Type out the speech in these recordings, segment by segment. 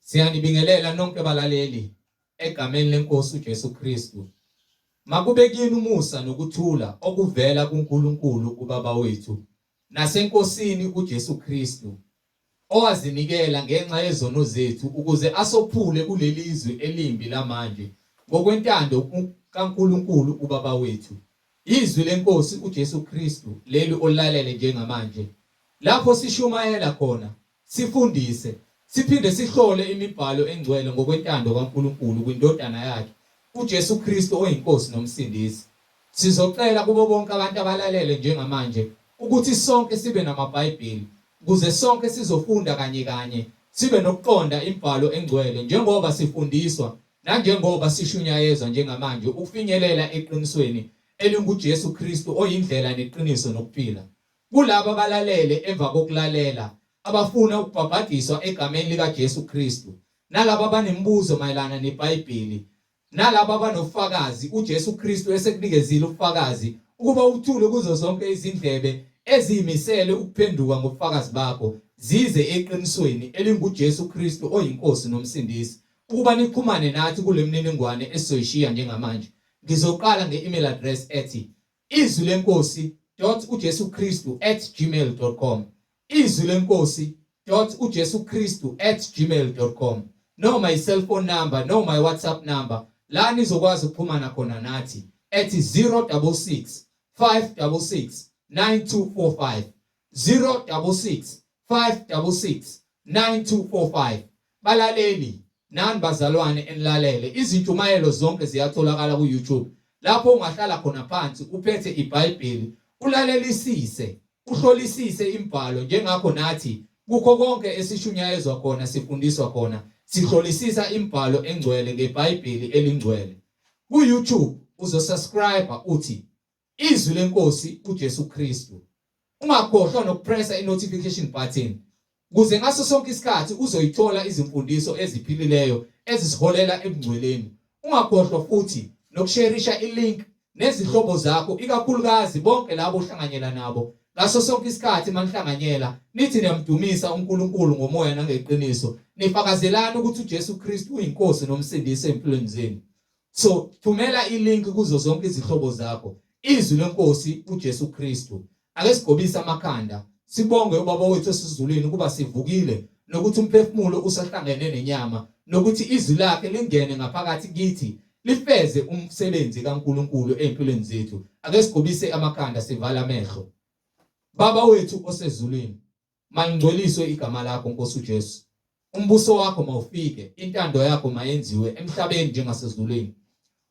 Siyanibingelela nonke balaleli egameni lenkosi uJesu Kristu. Makube kini umusa nokuthula okuvela kuNkulunkulu uBaba wethu naseNkosini uJesu Kristu owazinikela ngenxa yezono zethu ukuze asophule kulelizwe elimbi lamanje ngokwentando kaNkulunkulu uBaba wethu. Izwi leNkosi uJesu Kristu leli olilalele njengamanje. Lapho sishumayela khona, sifundise, siphinde sihlole imibhalo engcwele ngokwentando kaNkulunkulu kwiNdodana yakhe, uJesu Kristu oyiNkosi noMsindisi. Sizocela kubo bonke abantu abalalele njengamanje ukuthi sonke sibe namaBhayibheli ukuze sonke sizofunda kanye kanye sibe nokuqonda imibhalo engcwele njengoba sifundiswa nanjengoba sishunyayezwa njengamanje ukufinyelela eqinisweni elinguJesu Kristu oyindlela neqiniso nokuphila. Kulabo abalalele emva kokulalela abafuna ukubhabhadiswa egameni likaJesu Kristu nalabo abanemibuzo mayelana neBhayibheli nalabo abanofakazi uJesu Kristu esekunikezile ubufakazi ukuba uthule kuzo zonke izindlebe eziyimisele ukuphenduka ngobufakazi bakho zize eqinisweni elinguJesu Kristu oyiNkosi noMsindisi ukuba nixhumane nathi kule mniningwane esizoyishiya njengamanje. Ngizoqala nge-email address ethi izwi lenkosi dot ujesu kristu at gmail dot com, izwi lenkosi dot ujesu kristu at gmail dot com, noma i-cellphone number noma i-WhatsApp number la nizokwazi ukuxhumana khona nathi ethi 066 566 9245, 066 566 9245. Balaleli nani bazalwane enilalele, izintshumayelo zonke ziyatholakala ku-YouTube lapho ungahlala khona phansi uphethe iBhayibheli ulalelisise uhlolisise imibhalo njengakho nathi kukho konke esishunyayezwa khona sifundiswa khona sihlolisisa imibhalo engcwele ngeBhayibheli elingcwele. Ku-YouTube uzosubscribe uthi Izwi leNkosi uJesu Kristu. Ungakhohlwa nokupressa i-notification button ukuze ngaso sonke isikhathi uzoyithola izimfundiso eziphilileyo ezisiholela ebungcweleni. Ungakhohlwa futhi nokusherisha i-link nezihlobo zakho, ikakhulukazi bonke labo ohlanganyela nabo ngaso sonke isikhathi. Manihlanganyela nithi niyamdumisa uNkulunkulu ngomoya nangeqiniso, nifakazelani ukuthi uJesu Kristu uyiNkosi noMsindisi empilweni zenu. So thumela ilink kuzo zonke izihlobo zakho. Izwi leNkosi uJesu Kristu. Ake sigobise amakhanda sibonge uBaba wethu osezulwini ukuba sivukile nokuthi umphefumulo usahlangene nenyama nokuthi izwi lakhe lingene ngaphakathi kithi lifeze umsebenzi kaNkulunkulu empilweni zethu. Ake sigobise amakhanda sivale amehlo. Baba wethu osezulwini, Malingcweliswe igama lakho Nkosi uJesu. Umbuso wakho mawufike, intando yakho mayenziwe emhlabeni njengasezulwini.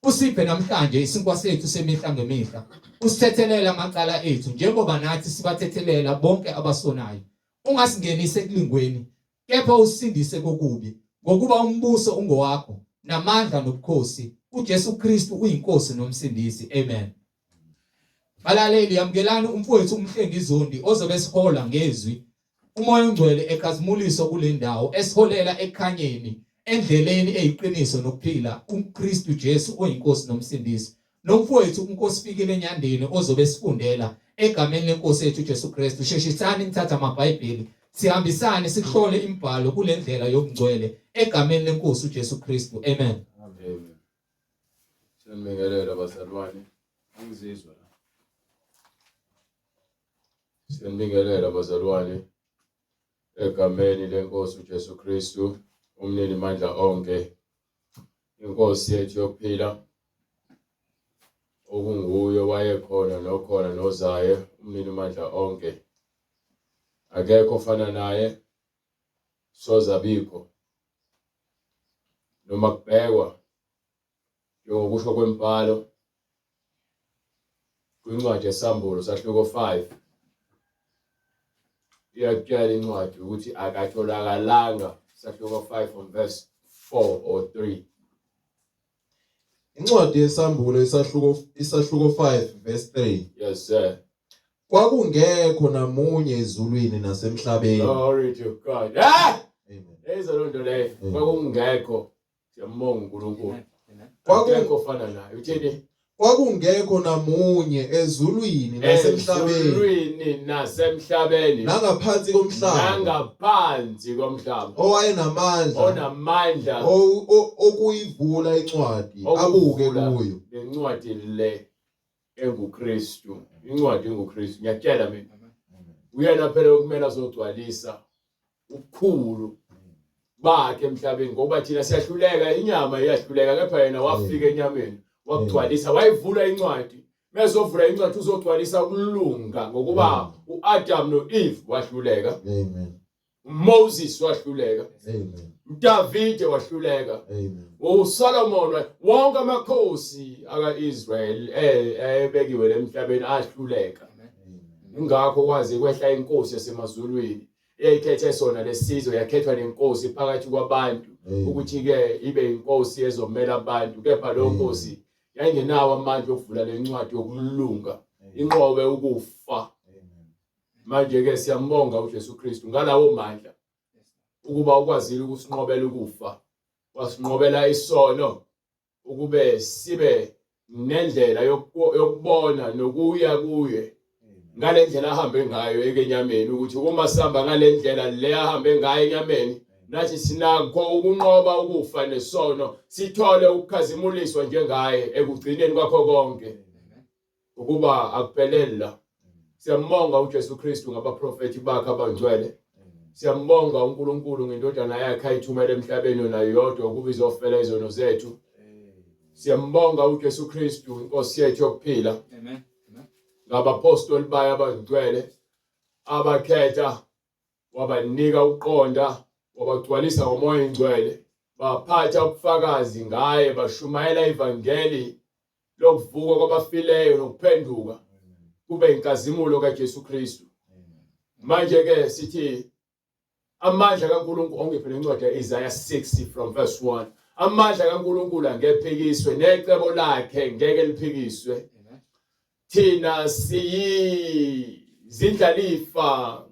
Usiphe namhlanje isinkwa sethu semihla ngemihla. Usithethelele amacala ethu njengoba nathi sibathethelela bonke abasonayo. Ungasingenisi ekulingweni, kepha usisindise kokubi, ngokuba umbuso ungowakho namandla nobukhosi. UJesu Kristu uyiNkosi noMsindisi. Amen. Balaleli, yamukelani umfowethu uMhlengi Zondi ozobe esihola ngezwi. UMoya oNgcwele ekhazimuliswa kule ndawo esiholela ekukhanyeni endleleni eyiqiniso nokuphila, uKristu Jesu oyiNkosi noMsindisi. Nomfowethu uNkosifikile Nyandeni ozobe esifundela egameni leNkosi yethu uJesu Kristu. Sheshisani nithathe amaBhayibheli sihambisane sihlole imibhalo kule ndlela yobungcwele egameni leNkosi uJesu Kristu. Amen. Amen. Siyanibingelela bazalwane. Angizizwa la. Siyanibingelela bazalwane egameni lenkosi uJesu Kristu, umnini mandla onke, inkosi yethu yokuphila, okunguye wayekhona nokhona nozayo, umnini mandla onke. Akekho ofana naye, soze abikho. Noma kubhekwa njengokusho kwembhalo kwincwadi yeSambulo sahluko 5 iyakutshela incwadi ukuthi akatholakalanga, sahluko 5 from verse 4 or 3. Incwadi yeSambulo isahluko 5 verse 3. Yes sir. Kwakungekho namunye ezulwini nasemhlabeni. Glory to God. Ah! Amen. Lezo lonto leyo kwakungekho. Siyambonga uNkulunkulu. Kwaku Akekho ofana naye. Uthini? Kwakungekho namunye ezulwini nasemhlabeni Ezulwini nasemhlabeni nangaphansi komhlaba nangaphansi komhlaba owayenamandla onamandla okuyivula incwadi abuke okuvula kuyo. Le ncwadi le enguKristu, incwadi enguKristu, ngiyakutshela mina, uyena phela okumele azogcwalisa ubukhulu bakhe emhlabeni, ngoba thina siyahluleka, inyama iyahluleka, kepha yena wafika enyameni wakugcwalisa, wayivula incwadi. Mezovula incwadi uzogcwalisa ukulunga, ngokuba uAdam noEve wahluleka, Amen. Moses wahluleka, Amen. uDavide wahluleka, Amen. uSolomon, wonke amakhosi akaIsrael ebekiwe emhlabeni ahluleka. Ingakho kwaze kwehla inkosi yasemazulwini eyayikhethe sona lesizwe, yakhethwa nenkosi phakathi kwabantu Amen. ukuthi ke ibe inkosi ezomela abantu, kepha leyo Amen. nkosi yayingenawo amandla okuvula lencwadi yokulunga inqobe ukufa. Amen. Manje ke siyambonga uJesu Kristu ngalawo mandla, ukuba ukwazile ukusinqobela ukufa, wasinqobela isono, ukube sibe nendlela yokubona nokuya kuye ngale ndlela ahambe ngayo ekenyameni, ukuthi uma sihamba ngale ndlela le ahambe ngayo enyameni, nathi sinakho ukunqoba ukufa nesono, sithole ukukhazimuliswa njengaye ekugcineni kwakho konke, ukuba akupheleli la. Siyambonga uJesu Kristu ngabaprofethi bakhe abangcwele. Siyambonga uNkulunkulu ngendodana yakhe ayithumela emhlabeni, yona yodwa, ukuba izofela izono zethu. Siyambonga uJesu Kristu, inkosi yethu yokuphila, Amen. ngabapostoli bayo abangcwele abakhetha, wabanika ukuqonda, wabagcwalisa ngomoya ingcwele, baphatha ubufakazi ngaye, bashumayela ivangeli lokuvuka kwabafileyo nokuphenduka kube inkazimulo kaJesu Kristu. Manje ke sithi amandla kaNkulunkulu, ongiphe lencwadi kaIsaiah 60 from verse 1. Amandla kaNkulunkulu angephikiswe, necebo lakhe ngeke liphikiswe. Thina siyizindlalifa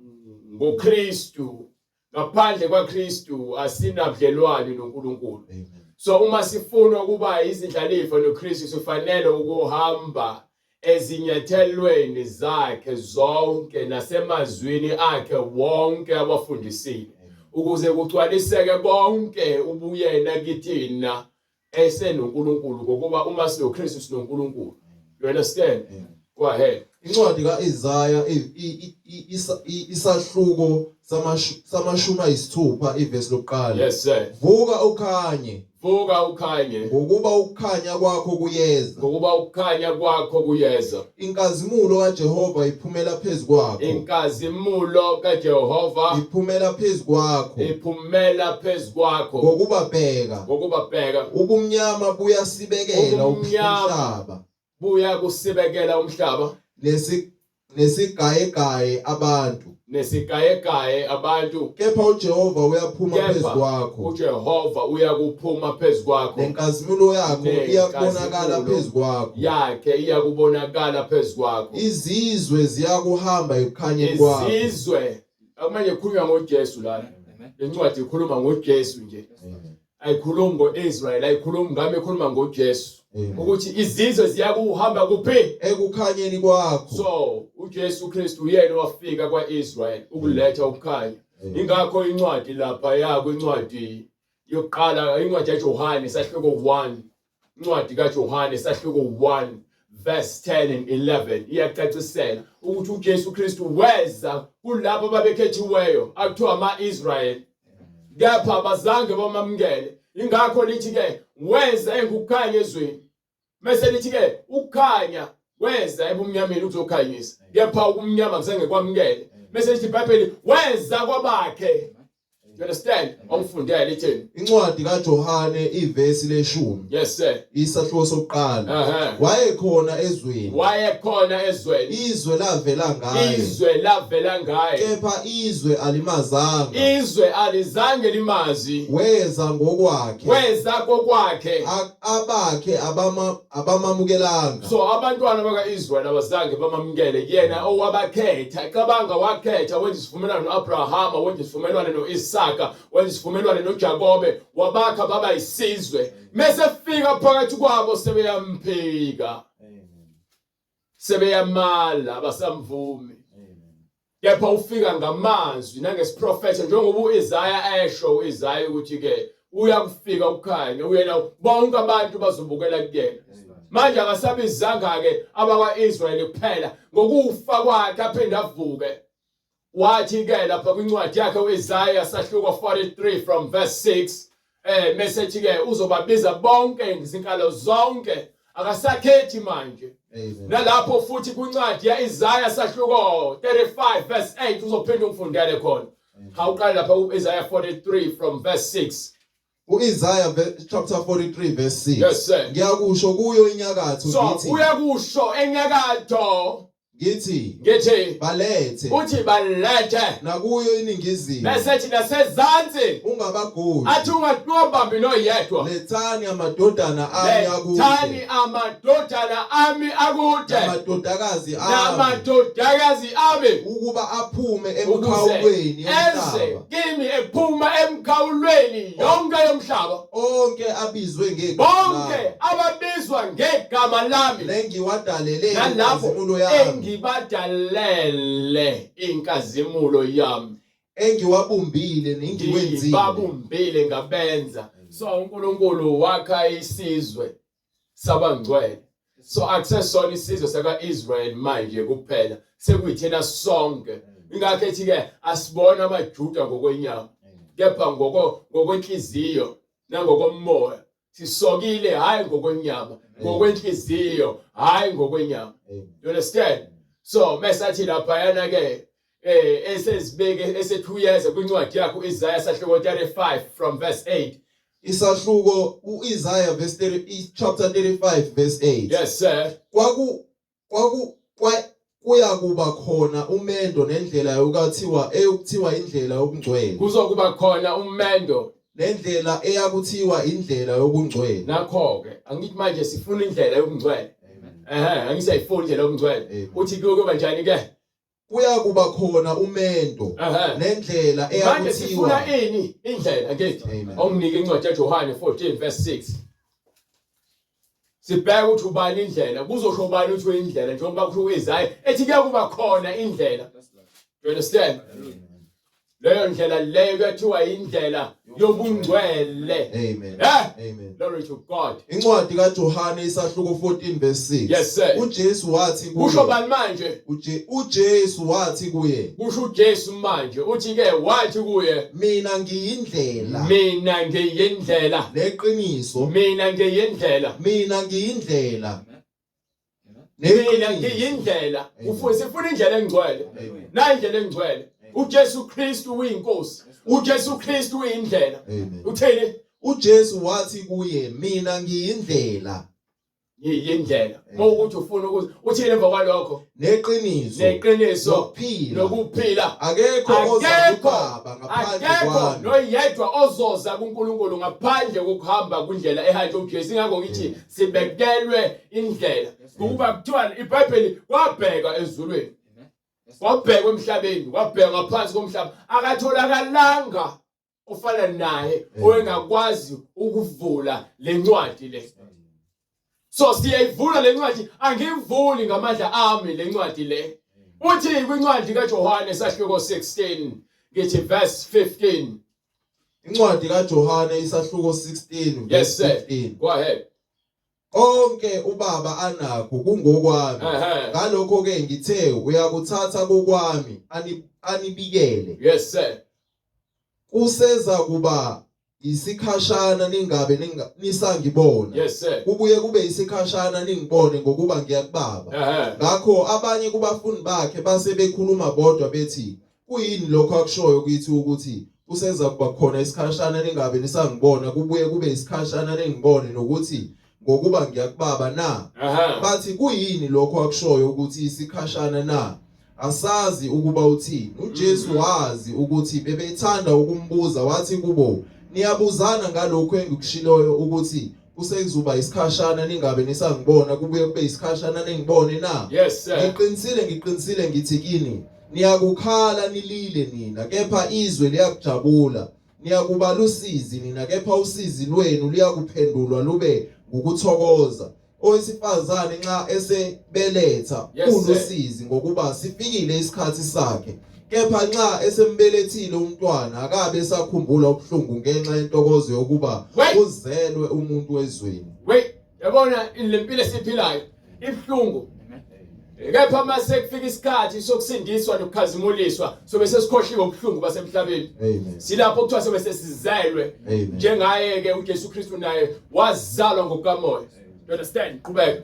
ngoKristu, ngaphandle kwaKristu asinabudlelwane noNkulunkulu. Amen. So uma sifuna ukuba izindlalifa noKristu, sifanele ukuhamba ezinyathelweni zakhe zonke nasemazwini akhe wonke awafundisile, ukuze kugcwaliseke konke ubuyena kithina esenoNkulunkulu, ngokuba uma sinoKristu sinoNkulunkulu. You understand? Amen. Go ahead. Incwadi kaIsaya isahluko 60, ivesi lokuqala. Yes sir. Vuka ukhanye, Vuka ukhanye, ngokuba ukukhanya kwakho kuyeza. Ngokuba ukukhanya kwakho kuyeza. Inkazimulo kaJehova iphumela phezu kwakho. Inkazimulo kaJehova iphumela phezu kwakho. Iphumela phezu kwakho. Ngokuba bheka, Ngokuba bheka, ubumnyama buyasibekela Ubumnyama. umhlaba, buya kusibekela umhlaba, nesigayegaye abantu. Nesigayegaye abantu. Kepha uJehova uyaphuma Kepha phezu kwakho, uJehova uyakuphuma phezu kwakho, nenkazimulo yakho iyakubonakala Nenkazimulo phezu kwakho. yakhe iyakubonakala phezu kwakho. Izizwe ziyakuhamba ekukhanyeni kwakho. Izizwe, manje kukhulunywa ngoJesu lana. Amen. Lencwadi ikhuluma ngoJesu nje, Amen. ayikhulumi ngoIsrael, ayikhulumi ngami, ikhuluma ngoJesu, Amen. ukuthi izizwe ziyakuhamba kuphi? Ekukhanyeni kwakho. So uJesu Kristu uyena wafika kwaIsrael ukuletha ukukhanya. Amen. Ingakho incwadi lapha yakho, incwadi yokuqala, incwadi kaJohane sahluko 1, incwadi kaJohane sahluko 1 verse 10 and 11 iyacacisela ukuthi uJesu Kristu weza kulabo babekhethiweyo akuthiwa ama-Israyeli, kepha abazange bamamukele. Ingakho lithi ke weza engukukhanya ezweni, mase lithi ke ukukhanya weza ebumnyameni ukuzokhanyisa, kepha ubumnyama kuzange kwamukele. Mase lithi iBhayibheli weza kwabakhe. You understand? Ongifundele, ithini? Incwadi kaJohane, ivesi leshumi, Yes sir. isahluko sokuqala. Wayekhona ezweni, Wayekhona ezweni, izwe lavela ngaye, izwe lavela ngaye, kepha izwe alimazanga. Izwe alizange limazi. Weza ngokwakhe, Weza kokwakhe, abakhe abamamukelanga. So abantwana baka-Israyeli abazange bamamukele yena owabakhetha. Cabanga, wakhetha, wenza isivumelwano no-Abrahama, wenza isivumelwano no-Isaka, wenza isivumelwano noJakobe, wabakha baba isizwe, mese fika phakathi kwabo sebeyamphika. Sebeyamala abasamvumi. Kepha ufika ngamazwi nangesiprofetho njengoba uIsaya esho uIsaya ukuthi ke uyakufika ukukhanya uyena bonke abantu bazobukela kuyena. Manje akasabizanga ke abakwaIsrayeli kuphela ngokufa kwakhe aphinde avuke. Wathi ke lapha kwincwadi yakhe uIsaya sahluko 43 from verse 6 eh mese ethi ke uzobabiza bonke ngezinkalo zonke akasakhethi manje. Nalapho futhi kwincwadi yaIsaya sahluko 35 verse 8 uzophinda ungifundele khona. Awuqale lapha uIsaya 43 from verse 6. UIsaya chapter 43 verse 6. Yes sir. Ngiyakusho kuyo inyakatho ngithi. So uyakusho enyakatho Ngithi ngithi balethe uthi balethe nakuyo iningizimu bese ethi nasezansi ungabagoli athi ungabambi noyedwa lethani amadodana ami akude lethani amadodana ami akude namadodakazi ami namadodakazi ami ukuba aphume emkhawulweni eze yomhlaba kimi ephuma emkhawulweni yonke yomhlaba onke abizwe ngegama bonke ababizwa ngegama lami nengiwadalele nalapho inkazimulo yami engibadalele inkazimulo yami engiwabumbile nengiwenzile ngibabumbile ngabenza so uNkulunkulu wakha isizwe sabangcwele so akusesona isizwe saka-Israel manje kuphela sekuyithina sonke ingakho ethi ke asibona amaJuda ngokwenyama kepha ngoko ngokwenhliziyo nangokomoya sisokile hayi ngokwenyama ngokwenhliziyo hayi ngokwenyama you understand so mesathi lapha yana ke eh esezibeke esethuyeza kwincwadi yakhe uIsaiah sahluko 35 from verse 8 Isahluko uIsaiah verse 30 chapter 35 verse 8 Yes sir Kwaku kwaku kwa, kuya kuba khona umendo nendlela yokuthiwa eyokuthiwa indlela yobungcwele Kuzokuba khona umendo nendlela eyakuthiwa indlela yobungcwele nakho ke angithi manje sifuna indlela yobungcwele ehe angisayifuni indlela yobungcwele uthi kuyokuba njani ke Kuya kuba khona umendo nendlela eyakuthiwa. Manje sifuna ini indlela ngithi onginike incwadi yaJohane 14 verse 6. Sibheka ukuthi ubani indlela kuzosho ubani ukuthi uyindlela njengoba kusho uIsaya ethi kuyakuba khona indlela. Do you understand? Leyo ndlela leyo kuyathiwa indlela yobungcwele. Amen. Eh? Amen. Glory to God. Incwadi kaJohane isahluko 14 verse 6. Yes sir. uJesu wathi kuye. Kusho bani manje? UJesu wathi kuye. Kusho uJesu manje. Uthi ke wathi kuye, Mina ngiyindlela. Mina ngiyindlela. Neqiniso. Mina ngiyindlela. Mina ngiyindlela. Mina ngiyindlela. Ufuna sifuna indlela engcwele. Nayi indlela engcwele. uJesu Kristu uyinkosi. uJesu Kristu uyindlela. Uthini? uJesu wathi kuye, mina ngiyindlela. Ngiyindlela. Mawukuthi ufuna ukuthi uthini emva kwalokho? Neqiniso. Neqiniso. Nokuphila. Nokuphila. Akekho oza kuBaba ngaphandle Akekho kwami. noyedwa ozoza kuNkulunkulu ngaphandle kokuhamba kwindlela ehanjwe uJesu. Ingakho ngithi sibekelwe indlela. Ngokuba kuthiwa iBhayibheli wabheka ezulwini. Wabhekwa emhlabeni, wabheka ngaphansi komhlaba, akatholakalanga ofana naye owengakwazi ukuvula lencwadi le. So siyayivula lencwadi, angivuli ngamandla ami lencwadi le. Uthi kwincwadi kaJohane sahluko 16 ngithi verse 15. Incwadi kaJohane isahluko 16 Yes verse sir. 15. Go ahead. Konke ubaba anakho kungokwami. Ngalokho ke ngithe uyakuthatha kokwami anibikele. Yes sir. Kuseza kuba isikhashana ningabe nisangibona. Yes sir. Kubuye kube isikhashana ningibone ngokuba ngiya kubaba. Ngakho abanye kubafundi bakhe base bekhuluma bodwa bethi kuyini lokho akushoyo kithi ukuthi kuseza kuba khona isikhashana ningabe nisangibona kubuye kube isikhashana ningibone nokuthi ngokuba ngiyakubaba na bathi kuyini lokho akushoyo ukuthi isikhashana na asazi ukuba uthini uJesu mm. wazi ukuthi bebethanda ukumbuza wathi kubo niyabuzana ngalokho engikushiloyo ukuthi kusezoba isikhashana ningabe nisangibona kubuye kube isikhashana ningibone na yes sir ngiqinisile ngiqinisile ngithi kini Niyakukhala nilile nina, kepha izwe liyakujabula. Niyakuba lusizi nina, kepha usizi lwenu luyakuphendulwa lube ngukuthokoza. Owesifazane nxa esebeletha Yes, sir. ulusizi ngokuba sifikile isikhathi sakhe. Kepha nxa esembelethile umntwana akabe esakhumbula ubuhlungu ngenxa yentokozo yokuba Wait. uzelwe umuntu ezweni. Wait, yabona lempilo esiphilayo ibuhlungu. Kepha mase kufika isikhathi sokusindiswa nokukhazimuliswa sobe sesikhohliwe ubuhlungu basemhlabeni. Amen. Silapho kuthiwa sobe sesizelwe. Amen. Njengaye ke uJesu Kristu naye wazalwa ngokukamoya. You understand? Qhubeka.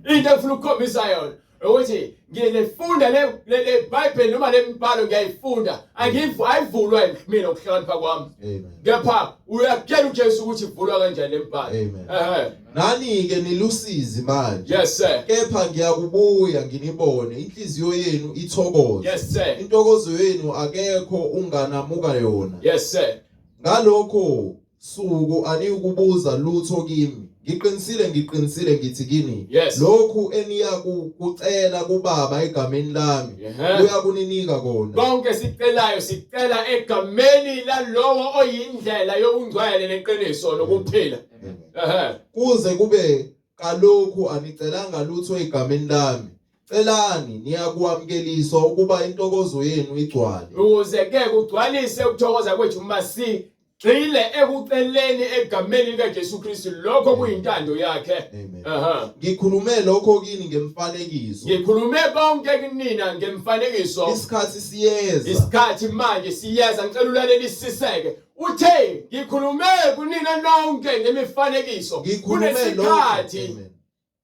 Into engifuna ukukhombisa yona ukuthi ngilifunda le le Bible noma le mibhalo ngiyayifunda angivu ayivulwa mina ukuhlakanipha kwami. Amen. Kepha uyakutshela uJesu ukuthi ivulwa kanjani le mibhalo. Amen. Ehhe. Nani ke nilusizi manje. Yes sir. Kepha ngiyakubuya nginibone inhliziyo yenu ithokoze. Yes sir. Intokozo yenu akekho unganamuka yona. Yes sir. Ngalokho suku aniyukubuza lutho kimi. Ngiqinisile ngiqinisile ngithi kini Yes. lokhu eniyakucela kuBaba egameni lami Ehhe. uyakuninika kona. Konke sicelayo sicela egameni lalowo oyindlela yobungcwele neqiniso nokuphila. Amen. Ehhe. Kuze kube kalokhu anicelanga lutho egameni lami. Celani niyakuwamukeliswa ukuba intokozo yenu igcwale. Ukuze ke kugcwalise ukuthokoza kwethu masigxile ekuceleni egameni likaJesu Kristu lokho kuyintando yakhe. Amen. Ehhe. Ngikhulume lokho kini ngemfanekiso. Ngikhulume konke kunina ngemfanekiso. Isikhathi siyeza. Isikhathi manje siyeza ngicela ulalelisiseke. Uthe ngikhulume kunina nonke ngemifanekiso. Ngikhulume lokho. Kunesikhathi Amen.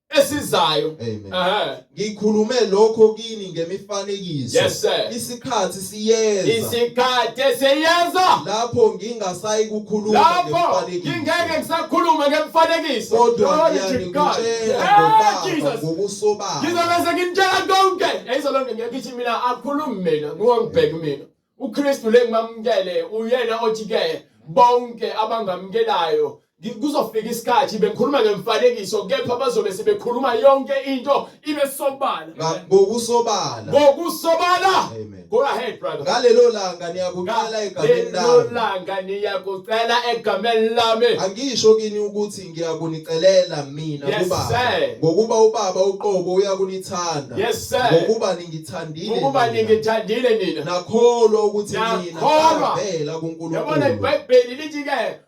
esizayo. Amen. Ehhe. Ngikhulume lokho kini ngemifanekiso. Yes sir. Isikhathi siyeza. Isikhathi siyeza. Lapho ngingasayi kukhuluma Lapho ngemfanekiso. ngingeke ngisakhuluma ngemfanekiso. Kodwa Glory to God. ngiyanikutshela Eh, ngoBaba Jesus. ngokusobala. Ngizobe senginitshela konke. Yayizolonto ngiyakithi mina akhulumi mina, nguwe ngibheke mina. uKristu le ngimamukele uyena othi ke bonke abangamukelayo kuzofika isikhathi bengikhuluma ngemfanekiso kepha bazobe sebekhuluma yonke into ibe sobala. Ngokusobala. Ngokusobala. Amen. Go ahead brother. Ngalelo langa niyakucela egameni Ngalelo lami. langa niyakucela egameni lami. Angisho kini ukuthi ngiyakunicelela mina Yes, kuBaba. sir. Ngokuba uBaba uqobo uyakunithanda. Yes sir. Ngokuba ningithandile. Ngokuba nina. ningithandile nina. Nakholwa ukuthi mina Nakholwa. ngavela Yabona kuNkulunkulu. iBhayibheli lithi ke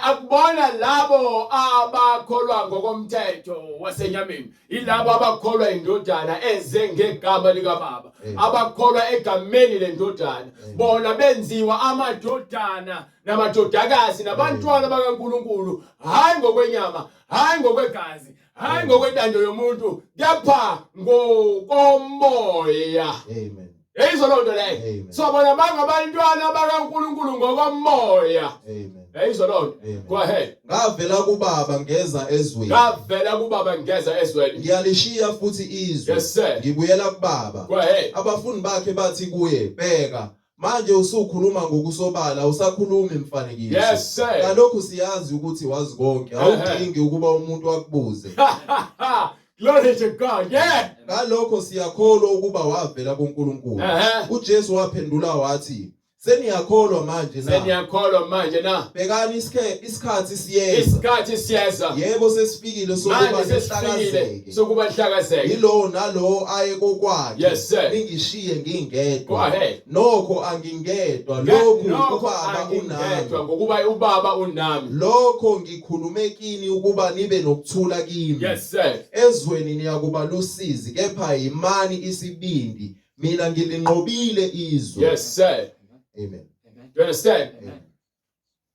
akubona labo abakholwa ngokomthetho wasenyameni yilabo abakholwa indodana eze ngegama likaBaba Amen. abakholwa egameni lendodana Amen. bona benziwa amadodana namadodakazi nabantwana bakaNkuluNkulu hayi ngokwenyama hayi ngokwegazi hayi ngokwentando yomuntu kepha ngokomoya. Amen. Yayizwa loo nto leyo. Amen. So bona bangabantwana bakaNkuluNkulu ngokomoya. Amen. Yayizwa loo nto. Amen. Go ahead. Ngavela kubaba ngeza ezweni. Ngavela kubaba ngeza ezweni. Ngiyalishiya futhi izwe. Yes sir. Ngibuyela kubaba. Go ahead. Abafundi bakhe bathi kuye, bheka, manje usukhuluma ngokusobala, usakhuluma imfanekiso. Yes sir. Kalokhu siyazi ukuthi wazi konke, awudingi ukuba umuntu akubuze. Glory to God. Yeah. Ngalokho siyakholwa ukuba wavela kuNkulunkulu. UJesu waphendula wathi, Seniyakholwa manje na? Seniyakholwa manje na? Bhekani isikhathi siyeza. Isikhathi siyeza. Yebo sesifikile sokuba Manje sesifikile nihlakazeke. sokuba nihlakazeke. Yilowo nalowo aye kokwakhe. Yes sir. Ningishiye Go ngingedwa. ahead. Nokho angingedwa, lokhu Nokho uBaba angingedwa unami. ngokuba uBaba unami. Lokho ngikhulume kini ukuba nibe nokuthula kimi. Yes sir. Ezweni niyakuba lusizi, kepha yimani isibindi, mina ngilinqobile izwe. Yes sir. Amen. Do you understand? Amen.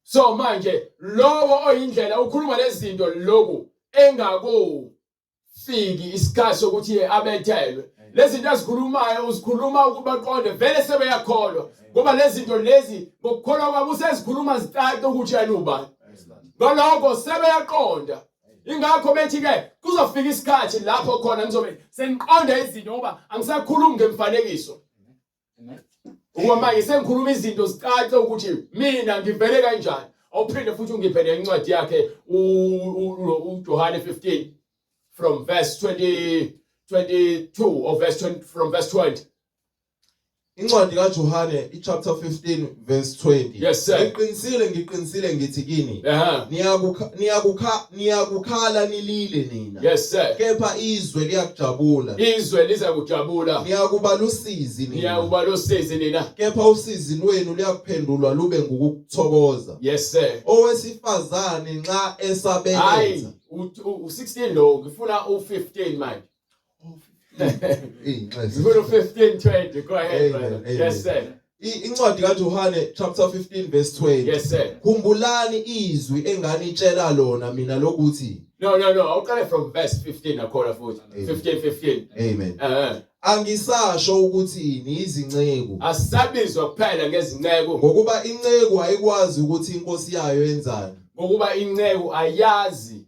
So manje lowo oyindlela ukhuluma lezinto lokhu engakufiki isikhathi sokuthi abethelwe. Lezi zinto azikhulumayo uzikhuluma ukuba qonde vele sebeyakholwa ngoba lezi zinto lezi ngokukholwa kwabo usezikhuluma zicace ukuthi yena ubani. Ngalokho sebeyaqonda. Ingakho bethi ke kuzofika isikhathi lapho khona ngizobe sengiqonda izinto ngoba angisakhulumi ngemfanekiso. Ukuba manje sengikhuluma izinto zicace ukuthi mina ngivele kanjani. Awuphinde futhi ungiphe nencwadi yakhe uJohane 15 from verse 20 22 or verse 20 from verse 20. Incwadi kaJohane ichapter 15 verse 20. Yes, sir. Ngiqinisile ngiqinisile ngithi kini. Ehhe. Niyakukha niyakukha niyakukhala nilile nina. Yes sir. Kepha izwe liyakujabula. Izwe liza kujabula. Niyakuba lusizi nina. Niyakuba losizi nina. Kepha usizi lwenu luyakuphendulwa lube ngukuthokoza. Yes sir. Owesifazane nxa Hayi esabeletha. u16 lo ngifuna u15 manje. Iy'nxese. Ngifuna u15 20. Go ahead Amen, brother. amen. Yes sir. Incwadi kaJohane chapter 15 verse 20. Yes sir. Khumbulani izwi enganitshela lona mina lokuthi No no no, awuqale from verse 15 nakhona futhi. Amen. 15 15. amen. Eh. Angisasho ukuthi niyizinceku Asabizwa kuphela ngezinceku ngokuba inceku ayikwazi ukuthi inkosi yayo yenzani. ngokuba inceku ayazi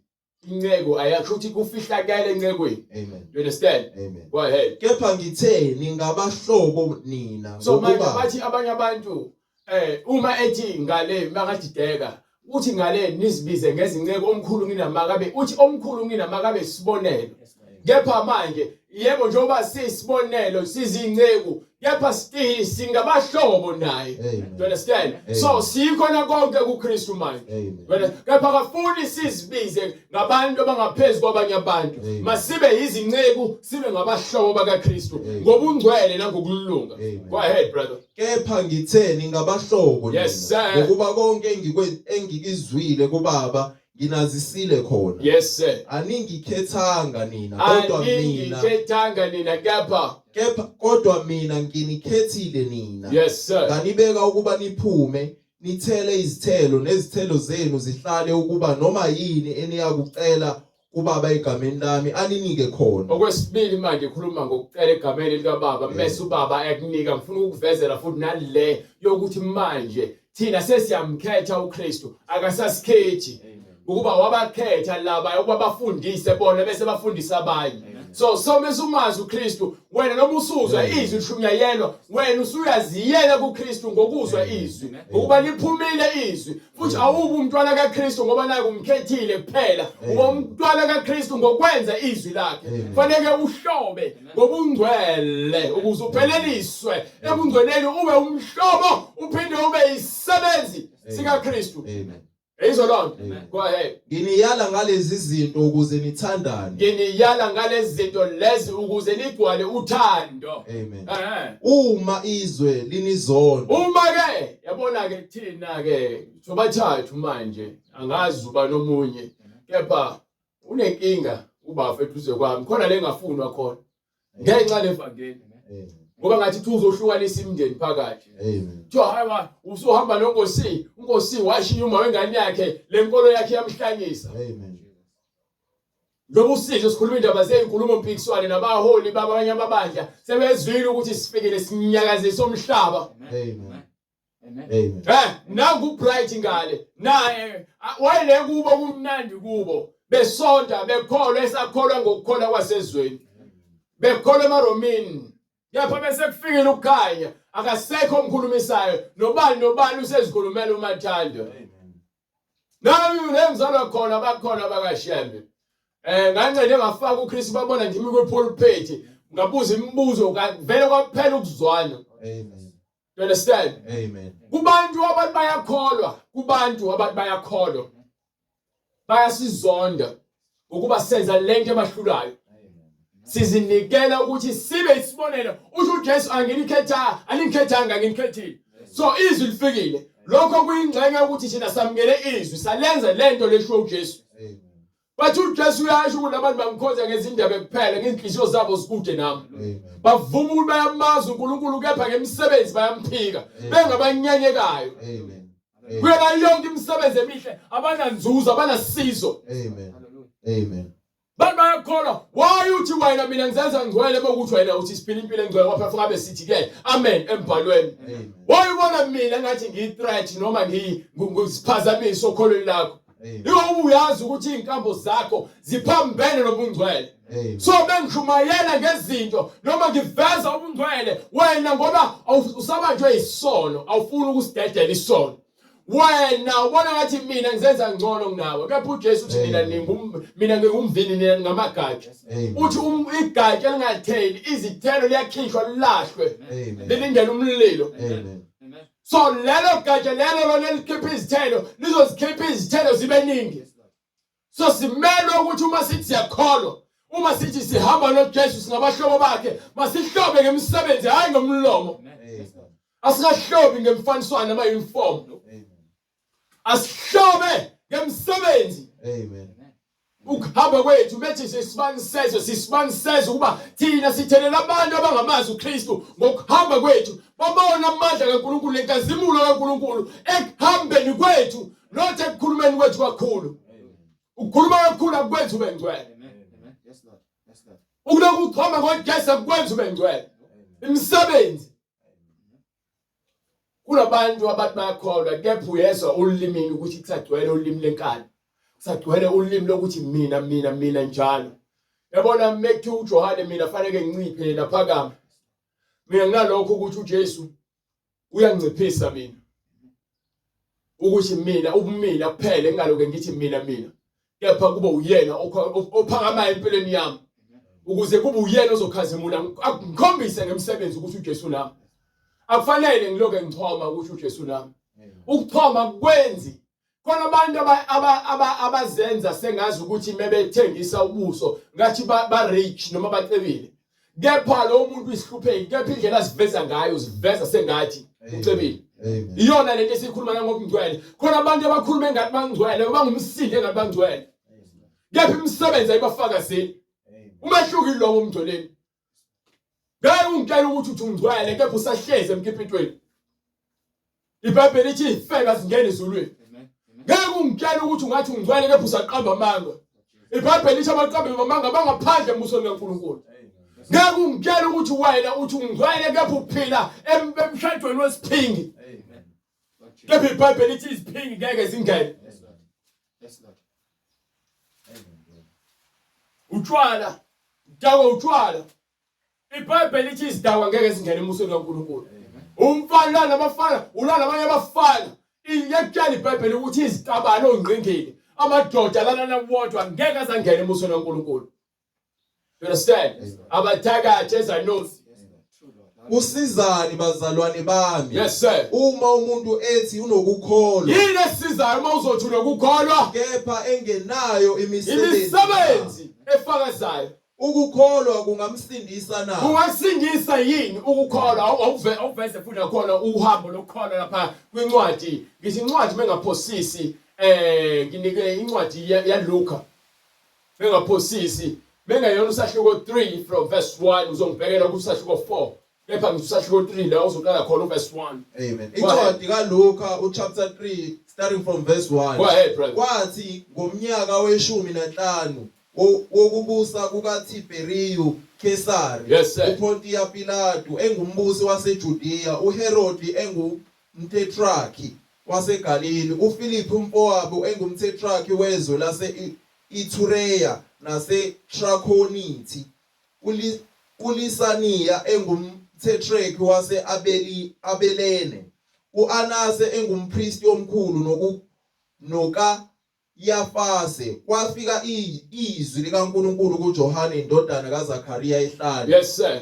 inceku ayasho ukuthi kufihlakele encekweni. Amen. You understand? Amen. Go ahead. Kepha ngithe ningabahlobo nina So manje ngokuba bathi abanye abantu uma ethi ngale makadideka uthi ngale nizibize ngezinceku omkhulu nginamakabe uthi omkhulu nginamakabe isibonelo kepha manje yebo njengoba siyisibonelo sizinceku kepha still singabahlobo naye. Amen. You understand? Amen. So sikhona konke kuKristu manje. Amen. Wena kepha akafuni sizibize ngabantu abangaphezulu kwabanye abantu. Amen. Masibe yizinceku, sibe ngabahlobo bakaKristu Amen. ngobungcwele nangokulunga. Amen. Go ahead brother. Kepha ngithe ningabahlobo nina Yes, sir. ngokuba konke engikwizwile kubaba nginazisile khona. Yes sir. Aningikhethanga nina kodwa mina Aningikhethanga nina kepha kepha kodwa mina nginikhethile nina. yes sir. Nganibeka ukuba niphume nithele izithelo nezithelo zenu zihlale ukuba noma yini eniyakucela kubaba egameni lami aninike khona. Okwesibili manje khuluma ngokucela egameni likaBaba mese ubaba ekunika ngifuna ukukuvezela futhi nale yokuthi manje thina sesiyamkhetha uKristu akasasikhethi ukuba wabakhetha laba ukuba bafundise bona bese bafundisa abanye. So mese umazi uKristu wena noma usuzwa izwi lishunyayelwa wena usuyaziyela kuKristu ngokuzwa izwi ngokuba liphumile izwi futhi awubi umntwana kaKristu ngoba naye umkhethile kuphela uba umntwana kaKristu ngokwenza izwi lakhe. Fanele uhlobe ngobungcwele ukuze upheleliswe ebungcweleni ube umhlobo uphinde ube isisebenzi sikaKristu. Amen. Izwa lonto. Amen. Go ahead. Nginiyala ngalezi zinto ukuze nithandane. Nginiyala ngalezi zinto lezi ukuze nigcwale uthando. Amen. Eh. Uma izwe linizonda. Uma ke yabona ke thina ke sobathathu manje angazi uba nomunye kepha unenkinga ubafa eduze kwami khona lengafunwa khona ngenxa levangeli Amen. ngoba ngathi uthi uzohlukanisa imindeni phakathi. Amen. Kuthiwa hayi usuhamba nonkosi, unkosi washiya uma wengane yakhe lenkolo yakhe yamhlanyisa. Amen. Lobu sizwe sikhuluma indaba zezinkulumo mpikiswane nabaholi babanye amabandla sebezwile ukuthi sifikile sinyakazisa umhlaba. Amen. Amen. Nangu Bright ngale naye wayele kubo kumnandi kubo besonta bekholwa esakholwa ngokukholwa kwasezweni bekholwa emaRomini kepha bese kufikile ukukhanya akasekho omkhulumisayo nobani nobani usezikhulumela umathando. Nami ngizalwa khona bakhona bakashembe ngancede ngafaka uChris babona ngimi kwepulpit ngabuza imibuzo vele kwaphela ukuzwana. Amen. You understand? Amen. Kubantu abantu bayakholwa, kubantu abantu bayakholwa. Bayasizonda ukuba senza lento ebahlulayo. Sizinikela ukuthi sibe isibonelo. Usho uJesu anginikhetha, aningikhethanga nginikhethile. So izwi lifikile. Lokho kuyingxenye ukuthi thina samukele izwi, salenza lento lesho uJesu. Amen. Bathi uJesu uyasho ukuthi abantu bamkhonza ngezindebe kuphela, ngezinhliziyo zabo zikude nami. Amen. Bavuma ukuthi bayamazi uNkulunkulu kepha ngemisebenzi bayamphika, bengabanyanyekayo. Amen. Kuyona yonke imisebenzi emihle abananzuzo, abanasizo. Amen. Amen. Bantu bayakholwa. Why uthi wena mina ngizenza ngcwele bokuthi wena uthi siphila impilo engcwele kwapha ngabe sithi ke amen embhalweni. Amen. Why ubona mina ngathi ngiyi-threat noma ngisiphazamiso okholweni lakho? Amen. Ingoba uyazi ukuthi izinkambo zakho ziphambene nobungcwele. Amen. So bengishumayela ngezinto noma ngiveza ubungcwele wena ngoba usabanjwe isono awufuni ukusidedela isono. Wena ubona ngathi mina ngizenza ngcono kunawe, kepha uJesu uthi nina ningum mina ngingumvini nina ningamagatsha. Uthi um, igatsha elingatheli izithelo liyakhishwa lilahlwe. Lilindele umlilo. Amen. So lelo gatsha lelo lona likhipha izithelo lizozikhipha izithelo zibe ningi. So simelwe ukuthi uma sithi siyakholwa, uma sithi sihamba noJesu singabahlobo bakhe, masihlobe ngemisebenzi hayi ngomlomo. Asingahlobi ngemfaniswano nama uniform. Asihlobe ngemisebenzi. Amen. Ukuhamba kwethu bethi sisibani sezwe sisibani sezwe ukuba thina sithelela abantu abangamazi uKristu ngokuhamba kwethu babona amandla kaNkulunkulu nenkazimulo kaNkulunkulu ekuhambeni kwethu not ekukhulumeni kwethu kakhulu. Ukukhuluma kakhulu akukwenzi ube ngcwele. Ukulokhu uchoma ngoJesu akukwenzi ube ngcwele. Imisebenzi Kunabantu abathi bayakholwa kepha uyezwa ulimini ukuthi kusagcwele ulimi lenkani. Kusagcwele ulimi lokuthi mina mina mina njalo. Yabona mekuthiwa uJohane mina fanele nginciphe yena phakama. Mina nginalokho ukuthi uJesu uyanginciphisa mina. Ukuthi mina ubumina kuphele ngingaloke ngithi mina mina. Kepha kube uyena ophakamayo empilweni yami. Ukuze kube uyena ozokhazimula angikhombise ngemisebenzi ukuthi uJesu nami. Akufanele ngiloke ngichoma ukuthi uJesu nami. Ukuchoma kwenzi khona abantu abazenza sengazi ukuthi mebethengisa ubuso ngathi ba rich noma bacebile kepha lo muntu isihlupheki kepha indlela aziveza ngayo uziveza sengathi ucebile iyona lento esikhuluma ngangokungcwele khona abantu abakhuluma engathi bangcwele bangumsindi engathi bangcwele kepha imisebenzi ayibafakazeli umehluko ilowo umngcweleni Ngeke ungitshele ukuthi uthi ungcwele kepha usahlezi emkipitweni. IBhayibheli lithi izifebe azingeni ezulwini. Ngeke ungitshele ukuthi ungathi ungcwele kepha usaqamba amanga. IBhayibheli lithi abaqambi bamanga bangaphandle embusweni kaNkulunkulu. Ngeke ungitshele ukuthi wena uthi ungcwele kepha uphila emshadweni wesiphingi. Kepha iBhayibheli lithi iziphingi ngeke zingene. Utshwala Udakwa utshwala. IBhayibheli lithi izidakwa ngeke zingene embusweni kaNkulunkulu. Umfana ulala nabafana, ulala nabanye abafana. Iyakutshela iBhayibheli ukuthi izitabane ongqingili, amadoda alalana wodwa ngeke azangena embusweni kaNkulunkulu. You understand? Abathakathi ezanosi. Kusizani bazalwane bami? Yes sir. Uma umuntu ethi unokukholwa. Yini esizayo uma uzothi unokukholwa? Kepha engenayo imisebenzi. Imisebenzi efakazayo. Ukukholwa kungamsindisa na? Kungasindisa yini ukukholwa? Awuveze futhi nakhona uhambo lokukholwa lapha kwincwadi. Ngithi incwadi mengaphosisi eh nginike incwadi yaLuka. Bengaphosisi bengayona usahluko 3 from verse 1 uzongibhekela kusahluko 4 kepha ngithi usahluko 3 la uzoqala khona uverse 1. Amen. Incwadi kaLuka uchapter 3 starting from verse 1. Go ahead brother. Kwathi ngomnyaka weshumi nanhlanu wokubusa kukaTiberiyu Kesari, Yes, sir. uPontiya Pilatu engumbusi waseJudiya, uHerodi engumtetrarchy waseGalili, uFiliphu umfowabo engumtetrarchy wezwe lase-Ithureya naseTrakhonithi, uLisaniya engumtetrarchy wase-Abelene, u-Anase engumpristi omkhulu noka Yafase, kwafika izwi likaNkulunkulu kuJohane indodana kaZakariya ehlane. Yes sir.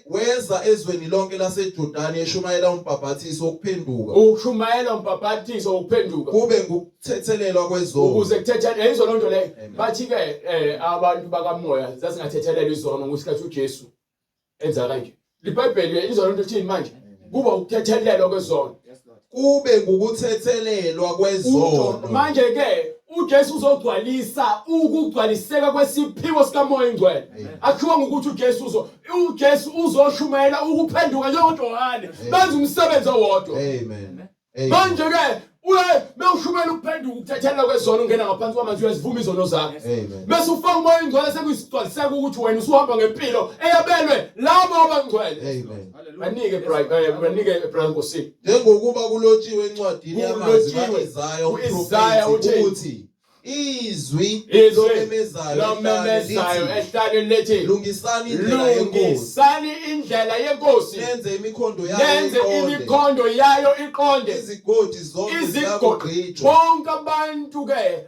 Weza ezweni lonke laseJordani eshumayela umbhaphathiso wokuphenduka. Ushumayela umbhaphathiso wokuphenduka. Kube ngukuthethelelwa kwezono. Ukuze kuthethelelwe yizo lonto leyo. Bathi ke eh abantu bakamoya zasingathethelelwa izono ngosikhathi uJesu enza kanje. LiBhayibheli izwa lento ithini manje? Kuba ukuthethelelwa kwezono. Kube ngukuthethelelwa kwezono. Manje ke uJesu uzogcwalisa ukugcwaliseka kwesiphiwo sikaMoya oNgcwele. Akhiwa ngokuthi uJesu uzo uJesu uzoshumayela ukuphenduka njengoJohane. Benza umsebenzi owodwa. Amen. Manje ke uye mewushumela ukuphenduka ukuthethelela kwezono ungena ngaphansi kwamanzi uyazivuma izono zakho. Bese ufaka umoya ongcwele sekuyisigcwaliseka ukuthi wena usuhamba ngempilo eyabelwe labo abangcwele. Amen. Banike brother eh, banike brother Nkosi. Njengokuba kulotshiwe encwadini yamazwi kaIsaya uIsaya ukuthi Izwi Izwi lomemezayo lomemezayo ehlane lithi, ehlane lithi lungisani indlela yenkosi lungisani indlela yenkosi nenze imikhondo yayo nenze iqonde imikhondo yayo iqonde izigodi zonke izigodi ziyakugqitshwa bonke abantu ke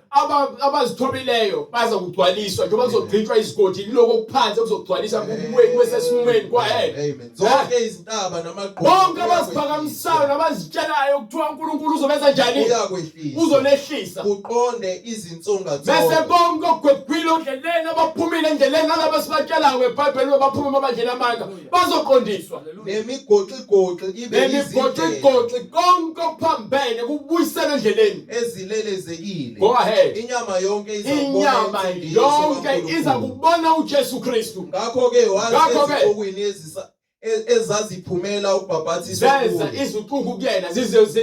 abazithobileyo baza kugcwaliswa njengoba kuzogqitshwa izigodi kuloko okuphansi okuzogcwalisa kuwe kwesesimweni kwahele Amen. Zonke izintaba namagquma bonke abaziphakamisayo nabazitshelayo kuthiwa uNkulunkulu uzobenza njani uyakwehlisa uzonehlisa kuqonde izinsonga bese zonke bonke ogwegwile endleleni abaphumile endleleni nalabo esibatshelayo ngeBhayibheli baphuma emabandleni amanga bazoqondiswa nemigoxigoxi ibe izindlela nemigoxigoxi konke okuphambene kubuyiselwe endleleni ezilelezekile go ahead inyama yonke izakubona inyama insindiso yonke kaNkulunkulu. iza kubona uJesu Kristu ngakho-ke wathi Ngakho-ke- ezixukwini ezaziphumela ukubhabhathiswa zeza kuye izixuku kuyena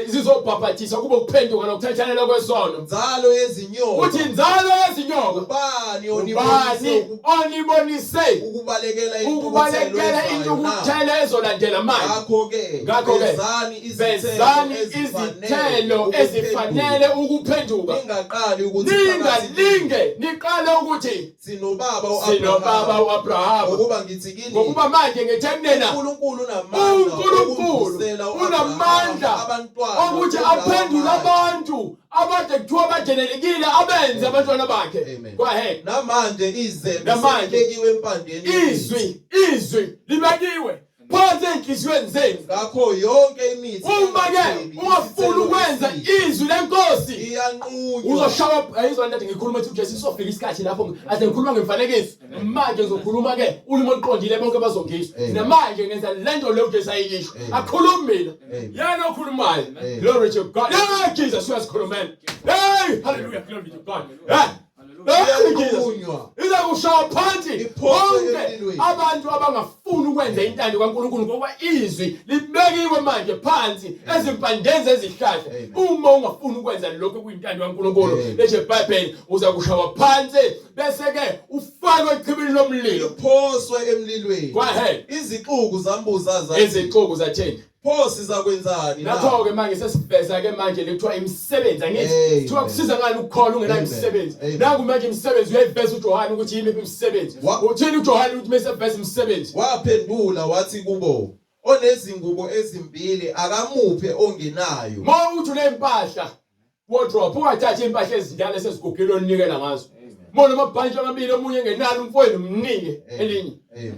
zizobhabhathiswa kube ukuphenduka nokuthethelelwa kwesono nzalo yezinyoka uthi inzalo yezinyoka ubani ubani onibonise onibonise ukubalekela intukuthelo ukubalekela ezayo na? intukuthelo ezolandela manje ngakho-ke Ngakho-ke, vezani vezani izithelo izithelo ezifanele ukuphenduka ningaqali ukuthi phakathi ningalinge niqale ukuthi sinobaba sinobaba u-Abrahama u-Abrahama ngokuba ngithi kini ngokuba manje ngithe kunina uNkulunkulu unamandla uNkulunkulu okuvusela u-Abrahama unamandla abantwana okuthi kulawa aphendule matshe. abantu abade kuthiwa bajenelekile abenze abantwana bakhe Amen. go ahead namanje izembe Namanje. selibekiwe empandeni yemithi. izwi libekiwe phansi ey'nhliziyweni zenu ngakho yonke imithi uma ke engatheli ungafuni isithelo ukwenza esihle izwi lenkosi iyanqunywa uzoshawa ayizwa nto ngikhuluma ethi uJesu isofika isikhathi lapho ade ngikhuluma ngemfanekiso manje ngizokhuluma ke ulimi oluqondile bonke bazongizwa Amen. namanje ngenza lento le uJesu ayisho Amen. akhulumi mina Amen. yena okhulumayo Amen. glory to God hey Jesus uyazikhulumela hey hallelujah glory to God hey hey Jesus iyanqunywa iza kushaya phansi Iphoswe bonke emlilweni. abantu abangafuni ukwenza intando kaNkulunkulu ngoba izwi libekiwe manje phansi ezimpandeni zezihlahla Amen. uma ungafuni ukwenza lokho kuyintando kaNkulunkulu Amen. leje iBhayibheli uza kushawa phansi bese ke ufakwe echibini lomlilo iphoswe emlilweni go ahead izixuku zambuza zathi izixuku zatheni pho sizakwenzani na Lapho ke manje sesiveza ke manje lekuthiwa imisebenzi angithi Amen. kuthiwa kusiza ngani ukukholwa ungenayo Amen. imisebenzi Amen. nangu manje imisebenzi uyayiveza uJohane ukuthi yimiphi imisebenzi uthini uJohane ukuthi mase eveza imisebenzi waphendula wathi kubo onezingubo ezimbili akamuphe ongenayo ma uthi unempahla wardrobe ungathathi impahla ezindala esezigugile onikela ngazo ma unamabhantshi amabili omunye engenalo umfowenu mnike elinye Amen.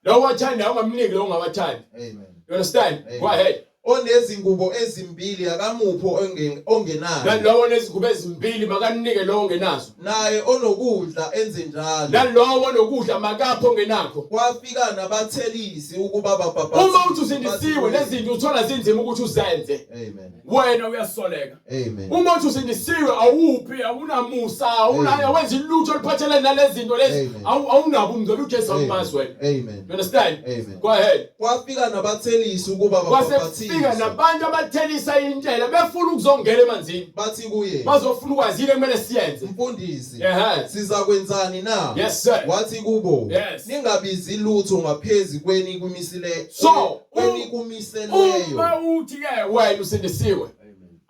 Lowo wathandayo ungamniki lowo ungawathandi. Amen. You understand? Amen. Go ahead. Onezingubo ezimbili akamupho ongenayo. Nalowo onezingubo ezimbili makanike lowo ongenazo. Naye onokudla enze njalo. Nalowo onokudla makapho ongenakho. Kwafika nabathelisi ukuba babhabhathiswe. Uma uthi usindisiwe lezinto uthola zinzima ukuthi uzenze. Amen. Wena uyasoleka. Amen. Uma uthi usindisiwe awuphi awunamusa awunayo awenzi lutho oluphathelene nalezi zinto lezi awunabo umngcwele uJesu awumazi wena. Amen. You understand? Amen. Go ahead. Kwafika nabathelisi ukuba Kwase babhabhathiswe. kufika nabantu abathelisa intela befuna ukuzongena emanzini. Bathi kuye, Bazofuna ukwazi yini ekumele siyenze. Mfundisi, Ehhe. sizakwenzani na? Yes sir. Wathi kubo, Yes. ningabizi lutho ngaphezu kwenikumisile So, kwenikumiselweyo. Uma uthi ke wena usindisiwe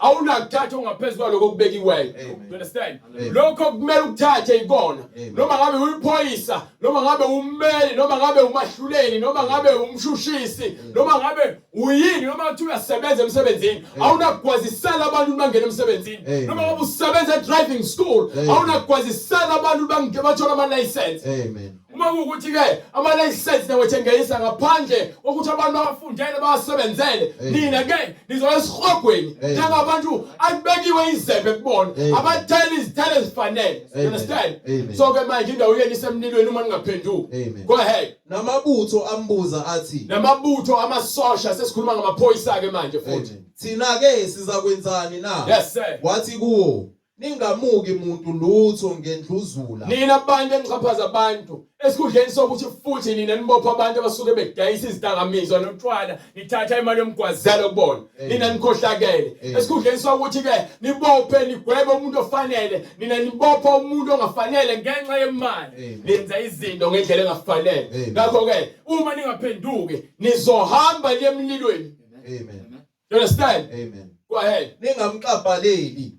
awunakuthatha ongaphezu kwaloko okubekiweyo. Amen. You understand? Amen. Lokho kumele ukuthathe ikona. Amen. Noma ngabe uyiphoyisa, noma ngabe ummeli, noma ngabe umahluleli, noma ngabe umshushisi, noma ngabe uyini, noma ngathi uyasebenza emsebenzini, awunakugwazisela abantu bangena emsebenzini. Amen. Noma ngabe usebenza e-driving school, Amen. awunakugwazisela abantu bathole ama-license. Amen. Uma kuwukuthi ke ama-license niwethengisa ngaphandle kokuthi abantu bawafundele bawasebenzele Amen. nina ke nizoya esihogweni Amen. njengabantu akubekiwe izembe kubona Amen. abathela izithelo ezifanele You Amen. understand Amen. so ke manje indawo yenu isemlilweni uma ningaphenduki Amen. go ahead Namabutho ambuza athi, namabutho amasosha sesikhuluma ngamaphoyisa ke manje futhi Amen. Thina ke sizakwenzani na? Yes sir Wathi kuwo, ningamuki muntu lutho ngendluzula. Nina bantu enixhaphaza abantu esikhundleni sokuthi futhi nina nibopha abantu abasuke bedayisa izidakamizwa notshwala nithatha imali yomgwazelo kubona Amen. nina nikhohlakele Amen. esikhundleni sokuthi ke nibophe nigwebe umuntu ofanele nina nibopha umuntu ongafanele ngenxa yemali Amen. nenza izinto ngendlela engafanele Amen. ngakho ke uma ningaphenduki nizohamba niye emlilweni Amen. you understand Amen. go ahead Ningamxabhaleli.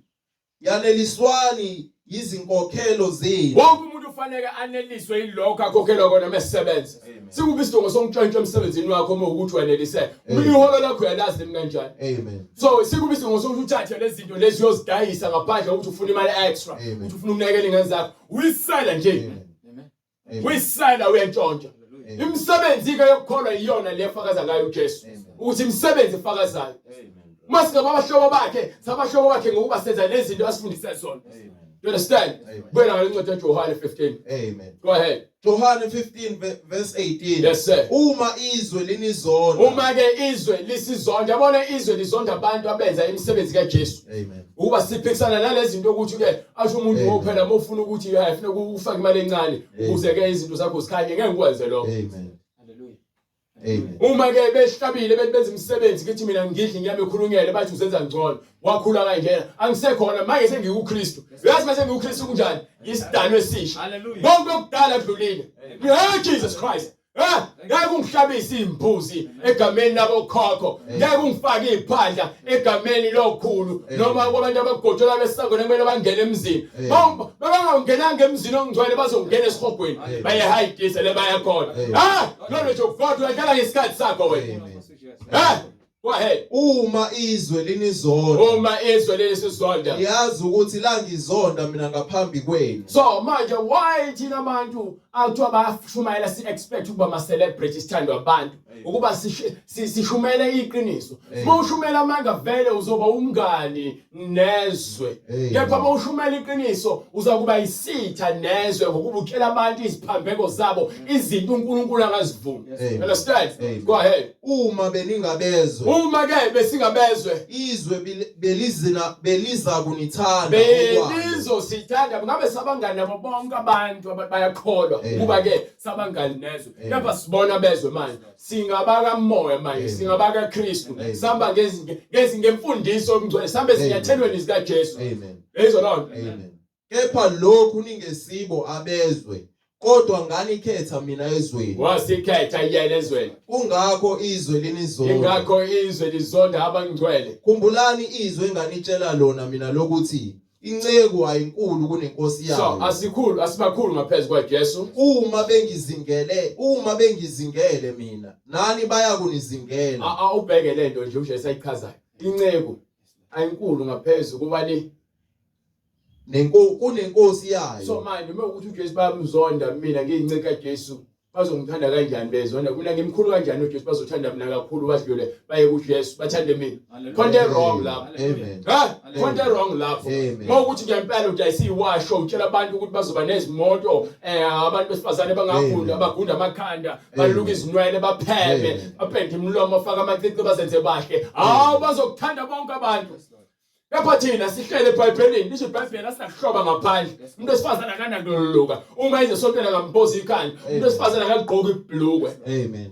Yaneliswani Yizinkokhelo zenu. Wonke umuntu ufanele aneliswe yilokho akhokhelwa kona mesebenza. Sikuphi isidingo sokuntshontsha emsebenzini wakho uma ukuthi wenelise? Iholo lakho uyalazi limi kanjani? Amen. So sikuphi isidingo sokuthi uthathe lezi zinto lezi uyozidayisa ngaphandle kokuthi ufuna imali extra, ukuthi ufuna ukunakekela ingane zakho. Uyisela nje. Amen. Uyisela uyantshontsha. Imisebenzi ke yokukholwa iyona le efakaza ngayo uJesu. Ukuthi imisebenzi efakazayo. Uma singaba abahlobo bakhe, sabahlobo bakhe ngokuba senza lezi zinto asifundise zona. You understand? Buyela ngale ncwadi kaJohane 15. Amen. Go ahead. Johane 15 verse 18. Yes sir. Uma izwe linizonda. Uma ke izwe lisizonda, yabona izwe lizonda abantu abenza imisebenzi kaJesu. Amen. Ukuba siphikisana nalezi zinto ukuthi ke asho umuntu ngophela uma ufuna ukuthi hayi ufuna ukufaka imali encane ukuze ke izinto zakho zikhanye ngeke ngikwenze lokho. Amen. Hallelujah. Amen. Uma ke behlabile bethi benza imisebenzi kithi mina ngidli inyama ekhulunyelwe bathi uzenza ngcono wakhula kanjena angisekhona manje sengikuKristu uyazi mase ngikuKristu kunjani isidalo esisha konke okudala kudlulile hey Jesus Christ Eh, ngeke ungihlabise imbuzi egameni labokhokho ngeke ungifake iphandla egameni lokhulu noma kwabantu abagotshola besangona kumele bangene emzini Babangangenanga emzini ongcwele bazongena esihogweni. Bayehayidisa le bayakhona. Ah, knowledge of God uyadlala ngesikhathi sakho wena. Eh, go ahead. Uma izwe linizonda. Uma izwe lisizonda. Yazi ukuthi langizonda mina ngaphambi kwenu. So manje why thina abantu akuthiwa bayashumayela si expect ukuba ama celebrity sithandwa abantu ukuba sishumele iqiniso. Uma ushumela amanga vele uzoba umngani nezwe kepha uma ushumela iqiniso uza kuba isitha nezwe ngokuba utshela abantu iziphambeko zabo izinto uNkulunkulu angazivumi understand go ahead uma beningabezwe uma ke besingabezwe izwe belizina beliza kunithanda belizosithanda ngabe sabangani nabo bonke abantu bayakholwa kuba ke sabangani nezwe kepha sibona bezwe manje singabakamoya manje singabakaKristu sihamba ngemfundiso yobungcwele sihamba ezinyathelweni zikaJesu amen yezwa loo nto amen kepha lokhu ningesibo abezwe kodwa nganikhetha mina ezweni wasikhetha yena ezweni kungakho izwe linizonda ingakho izwe lizonda abangcwele khumbulani izwe enganitshela lona mina lokuthi Inceku ayinkulu kunenkosi So yayo. asikhulu asibakhulu ngaphezu kwaJesu. Uma bengizingele, uma bengizingele mina, nani bayakunizingela. A- a- Ubheke lento nje uJesu ayichazayo. Inceku ayinkulu ngaphezu kubani. Nenko kunenkosi yayo. So manje uma ukuthi uJesu bayamzonda mina ngiyinceku kaJesu bazongithanda kanjani bezona mina ngimkhulu kanjani uJesu bazothanda mina kakhulu badlule baye kuJesu bathande mina khonto wrong lapho Amen. ha khonto wrong lapho mawukuthi ngempela udayisa iwasho utshela abantu ukuthi bazoba nezimoto eh abantu besifazane bangagunda abagunda amakhanda baluka izinwele bapheme bapende imilomo bafaka amacici bazenze bahle hawu bazokuthanda bonke abantu Kepha thina sihlele eBhayibhelini, lisho iBhayibheli asinakuhloba ngaphandle. Umuntu wesifazane akanakululuka. Uma eze esontweni akambozi ikhanda. Umuntu wesifazane akaligqoki ibhlukwe. Amen.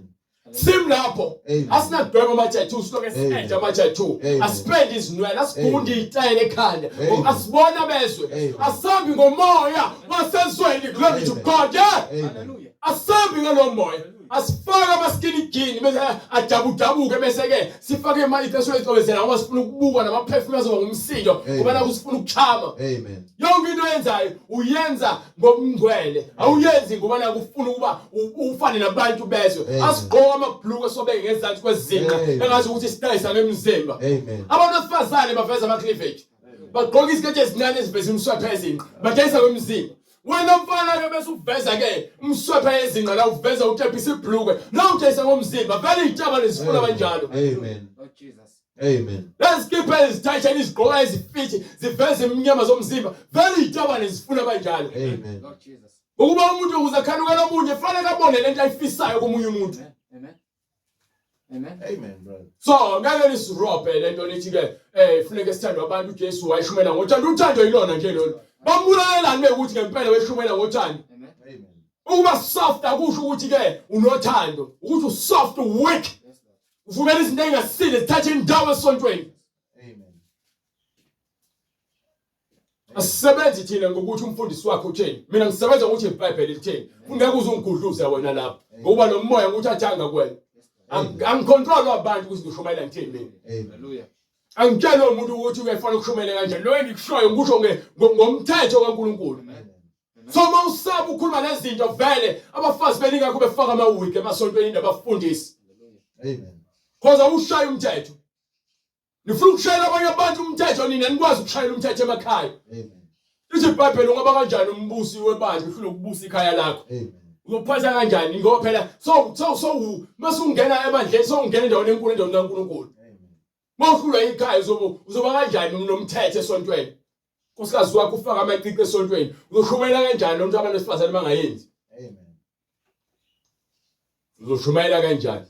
Sim lapho. Amen. Asinakudweba ama-tattoo, siloke si-edge ama-tattoo. Amen. Asipende izinwele, asigundi iy'tayela ekhanda. Amen. Asibona bezwe. Amen. Asambi ngomoya wasezweni. Glory to Amen. God. Yeah. Amen. Asambi ngalo moya. Asifake ama-skinny jean bese ajabujabuke bese ke sifake imali esiyicobezela ngoba sifuna ukubukwa namaphefumulo azoba ngumsindo ngoba nakho sifuna ukuchama. Amen. Yonke into oyenzayo uyenza ngobungcwele. Awuyenzi ngoba nakho ufuna ukuba ufane nabantu bezwe. Amen. Asigqoke amabhluku esobeke ngezansi kwezinqa Amen. engazi ukuthi sidayisa ngemizimba. Amen. Abantu besifazane baveza ama-cleavage. Bagqoka iziketi ezincane eziveza imswephe yezinqa. Badayisa ngomzimba. Wena mfana ke bese uveza ke umswephe yezinqa la uveza utepisa ibhlukwe. La udayisa ngomzimba vele izitshaba lezifuna kanjalo. Amen. Oh Jesus. Amen. Lezikipha ezithayishana izigqoka ezifithi ziveza iminyama zomzimba vele izitshaba lezifuna kanjalo. Amen. Lord Jesus. Ukuba umuntu ukuze akhanukele omunye kufanele abone lento ayifisayo komunye umuntu. Amen. Amen. Amen. Amen, brother. So ngeke nisirobhe lento nithi ke eh funeke sithandwe abantu uJesu wayishumela ngothando uthando yilona nje lolu. Bambulalelani bekuthi ngempela weshumela ngothando. Amen. Amen. Ukuba soft akusho ukuthi ke unothando, ukuthi usoft weak. Yes, Lord. Uvumela izinto engasile zithathe indawo esontweni. Amen. Asisebenzi thina ngokuthi umfundisi wakho utheni. Mina ngisebenza ngokuthi iBhayibheli litheni. Kungeke uze ungigudluze wena lapho. Ngokuba lo moya nguthathanga kuwena. Yes, Lord. Angicontrol abantu ukuthi ngishumayela ngithini mina. Amen. Hallelujah. Angitsheli umuntu ukuthi uyafanele ukushumele kanjani. Lo engikushoyo ngikusho ngomthetho kaNkulunkulu. So uma usaba ukukhuluma lezi zinto vele abafazi beningakho befaka amawig emasontweni nabafundisi. Amen. Cause awushayi umthetho. Nifuna ukushayela abanye abantu umthetho nina nikwazi ukushayela umthetho emakhaya. Amen. Lithi iBhayibheli ungaba kanjani umbusi webandla uhlule ukubusa ikhaya lakho. Amen. Uzophatha kanjani ngoba phela so so so mase ungena ebandleni so ungena endaweni enkulu endaweni kaNkulunkulu. Amen. Mawuhlulwa ikhaya uzoba uzoba kanjani nomthetho esontweni? Nkosikazi wakho ufaka amacici esontweni. Uzoshumela kanjani lo muntu abantu besifazane bangayenzi? Amen. Uzoshumayela kanjani?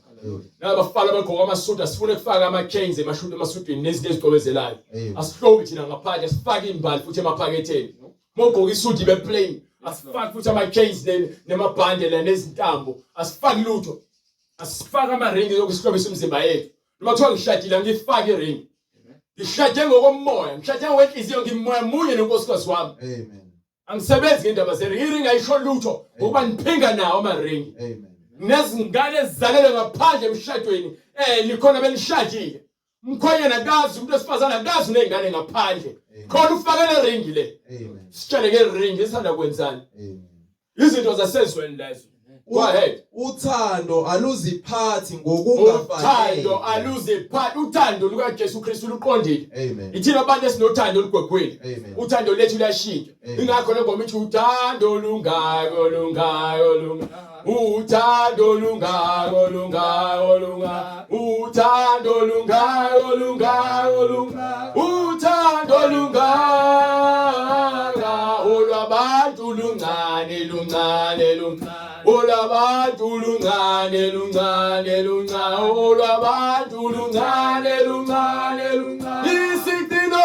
Nabafana abagqoka amasudu asifune kufaka ama-chains emashudu emasudwini nezinto ezigcobezelayo. Asihlobi thina ngaphandle sifake imbali futhi emaphaketheni. Uma ugqoka isudi ibe plain, asifaki futhi ama-chains nemabhande la nezintambo. Asifaki lutho. Asifaki ama-ring yokusihlobisa imizimba yethu. Noma kuthiwa ngishadile angifaki i-ring. Ngishade ngokomoya, ngishade ngokwenhliziyo, ngimoya munye nenkosikazi wami. Amen. Angisebenzi ngendaba zeringi. Iringi ayisho lutho ngokuba niphinga nawo amaringi. Amen. Nezingane ezizalelwe ngaphandle emshadweni eh nikhona benishadile. Mkhwenyana akazi umuntu wesifazane akazi unezingane ngaphandle. Khona ufakele ringi le. Amen. Sitshele ke ringi isanda kwenzani. Amen. Izinto zasezweni lezo. Go ahead. Uthando aluziphathi ngokungafanele. Uthando aluziphathi. Uthando lukaJesu Kristu luqondile. Amen. Ithina abantu esinothando olugwegwile. Amen. Uthando lethu luyashintsha. Amen. Ingakho le ngoma ithi uthando lungako lungako lungako. Uthando lungako lungako lungako. Uthando lungako lungako lungako. Uthando lungaka olwabantu luncane luncane luncane. Olwabantu luncane luncane luncane. Olwabantu luncane luncane luncane. Isigcino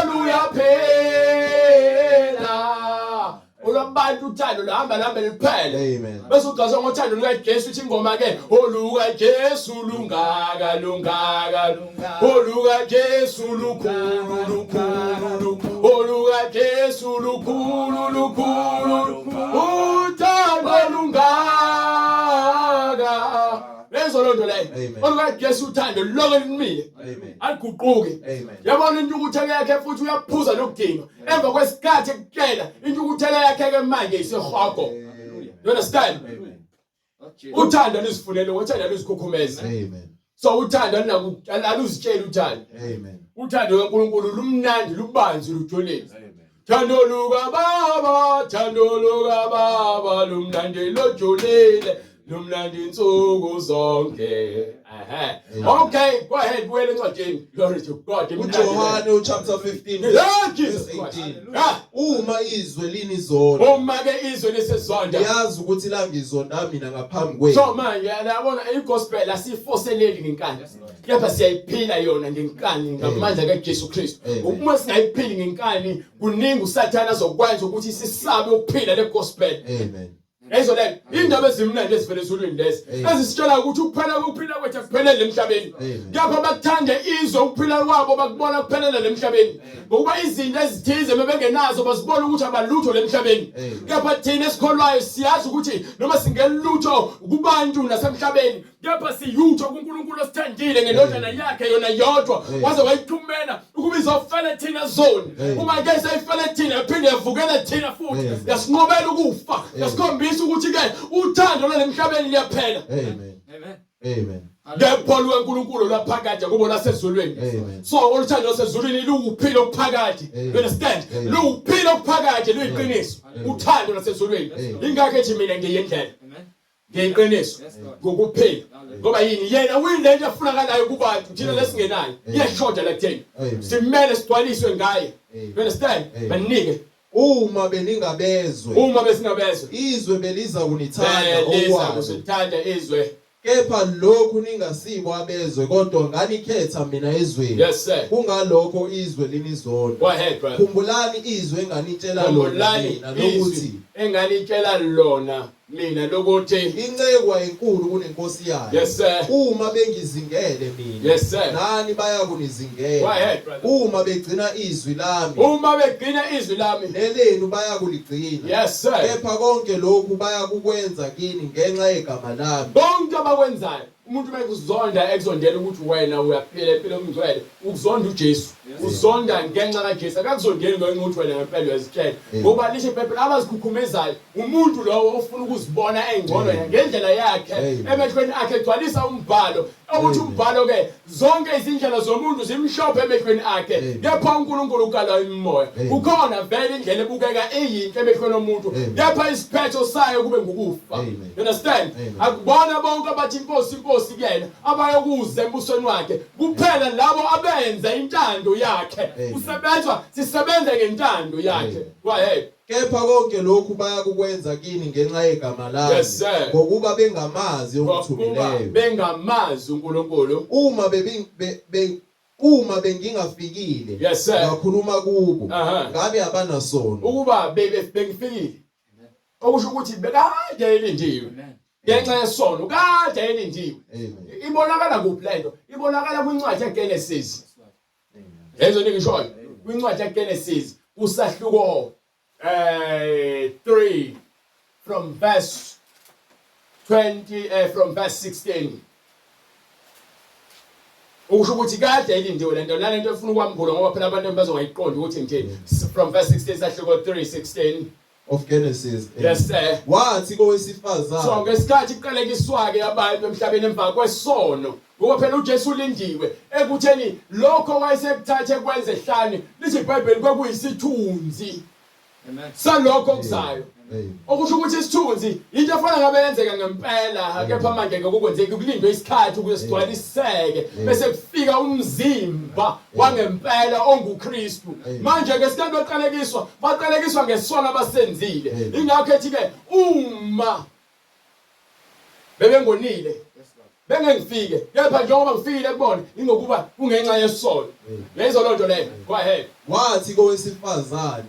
luyaphela. Olwabantu uthando luhamba luhambe luphele. Amen. Bese ugcwaliswa ngothando lukaJesu ithi ingoma ke olukaJesu lungaka lungaka lungaka olukaJesu lukhulu lukhulu lukhulu olukaJesu lukhulu lukhulu uthando lungaka lezo lonto leyo Amen. olukaJesu uthando lonke lumile Amen. aliguquki Amen. yabona intukuthelo yakhe futhi uyaphuza nokudinwa emva kwesikhathi ekutshela intukuthelo yakhe ke manje isihogo you understand Amen. uthando luzifunele uthando luzikhukhumeza Amen. so uthando alunaku aluzitsheli uthando Amen. uthando kaNkulunkulu lumnandi lubanzi lujulile thando lukababa thando lukababa lumnandi lujulile lumnandi insuku zonke ehe okay go ahead buyela encwadini glory to God uJohane chapter 15 Yeah, Jesus verse Christ. 18. Ah, Uma izwe linizonda uma ke izwe lisezonda liyazi ukuthi langizonda mina ngaphambi kwenu. so manje yabona igospel asiyifoseleli ngenkani kepha siyayiphila yona ngenkani ngamandla kaJesu Kristu Amen. uma singayiphili ngenkani kuningi uSathane azokwenza ukuthi sisabe ukuphila le gospel Amen. Lezo lento indaba ezimnandi ezivela ezulwini lezi Amen. ezisitshela ukuthi ukuphela kokuphila kwethu akuphelele emhlabeni Amen. kepha bakuthande izwe ukuphila kwabo bakubona kuphelele emhlabeni ngokuba izinto ezithize bebengenazo bazibona ukuthi abalutho lemhlabeni Amen. kepha thina esikholwayo siyazi ukuthi noma singelutho kubantu nasemhlabeni kepha siyutho kuNkulunkulu osithandile ngendodana yakhe yona yodwa Amen. waze wayithumela ukuba izofela thina zoni Amen. uma ke seyifele thina yaphinde yavukela thina futhi Amen. yasinqobela ukufa yasikhombisa ukuthi ke uthando lwalemhlabeni liyaphela Amen. Amen. Amen. kepha lukaNkulunkulu lwaphakade kubo lasezulwini Amen. so oluthando lwasezulwini luwuphila okuphakade Amen. you understand Amen. luwuphila okuphakade luyiqiniso Amen. uthando lwasezulwini Amen. ingakho ethi mina ngiyindlela Amen. ngeqiniso Yes, Lord. ngokuphila Hallelujah. ngoba yini yena uyilento efunakalayo kubantu thina Amen. lesingenayo Amen. iyashoda la kuthina Amen. simele sigcwaliswe ngaye Amen. you understand Amen. banike Uma beningabezwe uma besingabezwe izwe beliza kunithanda beliza okwalo. kusithanda izwe Kepha lokhu ningasibo abezwe kodwa nganikhetha mina ezweni. yes sir Kungalokho izwe linizonda. go ahead brother Khumbulani izwe enganitshela lona khumbulani mina izwi lokuthi enganitshela lona mina lokuthi inceku ayinkulu kunenkosi yayo. Yes, sir. Uma bengizingele mina Yes, sir. nani Go bayakunizingela. ahead brother Uma begcina izwi lami uma begcina izwi lami nelenu bayakuligcina. yes sir Kepha konke lokhu bayakukwenza kini ngenxa yegama lami konke abakwenzayo Umuntu uma ekuzonda ekuzondela ukuthi wena uyaphila impilo omngcwele, ukuzonda uJesu. Uzonda ngenxa kaJesu, akakuzondeli ngenxa ukuthi wena ngempela uyazitshela. Ngoba lisho iBhayibheli abazikhukhumezaya umuntu lowo ofuna ukuzibona engcono yena ngendlela yakhe emehlweni akhe egcwalisa umbhalo okuthi umbhalo ke zonke izindlela zomuntu zimhlophe emehlweni akhe kepha uNkulunkulu ukala imimoya. Kukhona vele indlela ebukeka iyinhle emehlweni omuntu kepha isiphetho sayo kube ngukufa. You understand? Akubona bonke abathi inkosi inkosi kuyena abayokuza embusweni wakhe kuphela labo abenza intando yakhe. Kusebenzwa sisebenza ngentando yakhe. Go ahead. Kepha konke lokhu bayakukwenza kini ngenxa yegama lami, Yes, sir. ngokuba bengamazi Ngokuba ongithumileyo. bengamazi uNkulunkulu. Uma bebi- be- be- uma bengingafikile Yes, sir. ngakhuluma kubo, Aha. ngabe abanasono. Ukuba bengifikile. Okusho ukuthi bekade elindiwe. Ngenxa yesono kade elindiwe. Amen. Ibonakala kuphi lento? Ibonakala kwincwadi yeGenesis. Lezo ningishoyo kwincwadi yaGenesis kusahluko 3 from verse 20 from verse 16 ukusho ukuthi kade ilindiwe lento nalento efuna ukwambulwa ngoba phela abantu bazongayiqondi ukuthi ngithini from verse 16 sahluko 3 16 Of Genesis. Yes sir. Wathi kowesifazane. So ngesikhathi kuqalekiswa-ke abantu emhlabeni emva kwesono ngoba phela uJesu ulindiwe ekutheni lokho wayesekuthathe kwenze ehlane lithi iBhayibheli kwakuyisithunzi salokho okuzayo okusho ukuthi isithunzi into efana ngabe yenzeka ngempela kepha manje ngeke kukwenzeki kulindwe isikhathi ukuze sigcwaliseke bese kufika umzimba wangempela onguKristu manje ke sikhathi beqalekiswa baqalekiswa ngesono abasenzile ingakho ethi ke uma bebengonile bengengifike kepha njengoba ngifikile kubona ingokuba kungenxa yesono yayizwa loo nto leyo go ahead Wathi kowesifazane,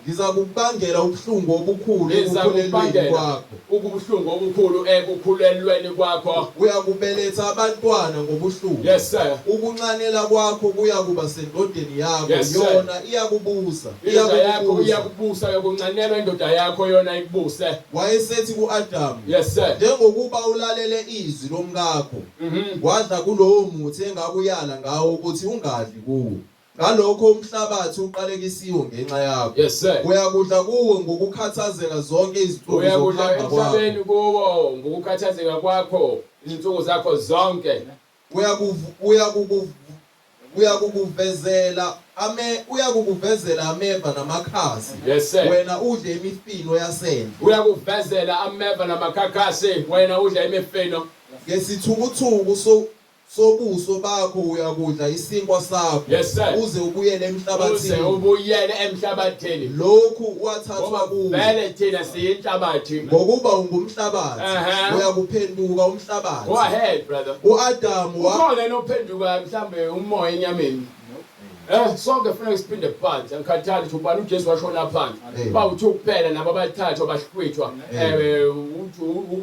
Ngizakukubangela ubuhlungu obukhulu ekukhulelweni kwakho. Ubuhlungu obukhulu ekukhulelweni kwakho. Uyakubeletha abantwana ngobuhlungu. Yes sir. Ukunxanela kwakho kuyakuba sendodeni yakho, Yes, sir. yona iyakubusa. Indoda yakho Iyakukubusa. iyakubusa, uyakunxanelwa indoda yakho yona ikubuse. Wayesethi ku-Adamu, Yes sir. Njengokuba ulalele izwi lomkakho, wadla kulowo muthi engakuyala ngawo ukuthi ungadli kuwo. Ngalokho umhlabathi uqalekisiwe ngenxa yakho. Yes sir. Uyakudla kuwo ngokukhathazeka zonke izinsuku Uyakudla zokuhamba kwakho. emhlabeni kuwo ngokukhathazeka kwakho izinsuku zakho zonke. Uyakuvu- uyakukuv- Uyakukuvezela ame uyakukuvezela ameva namakhasi. Yes sir. Wena udle imifino yasendle. Uyakuvezela ameva namakhakhasi wena udla imifino. Ngesithukuthuku so sobuso bakho uyakudla isinkwa sakho Yes, sir. uze ubuyele Uze emhlabathini ubuyele emhlabathini. lokhu wathathwa Ngoba kuwo vele thina siyinhlabathi. ngokuba ungumhlabathi Ehhe. uyakuphenduka umhlabathi Go ahead brother. uAdamu wa Ukhona yena ophenduka mhlambe umoya enyameni. Eh sonke kufuneka siphinde phansi angikhathali ukuthi ubani uJesu washona phansi. Amen. Bawuthu kuphela nabo abathathu abahlwithwa eh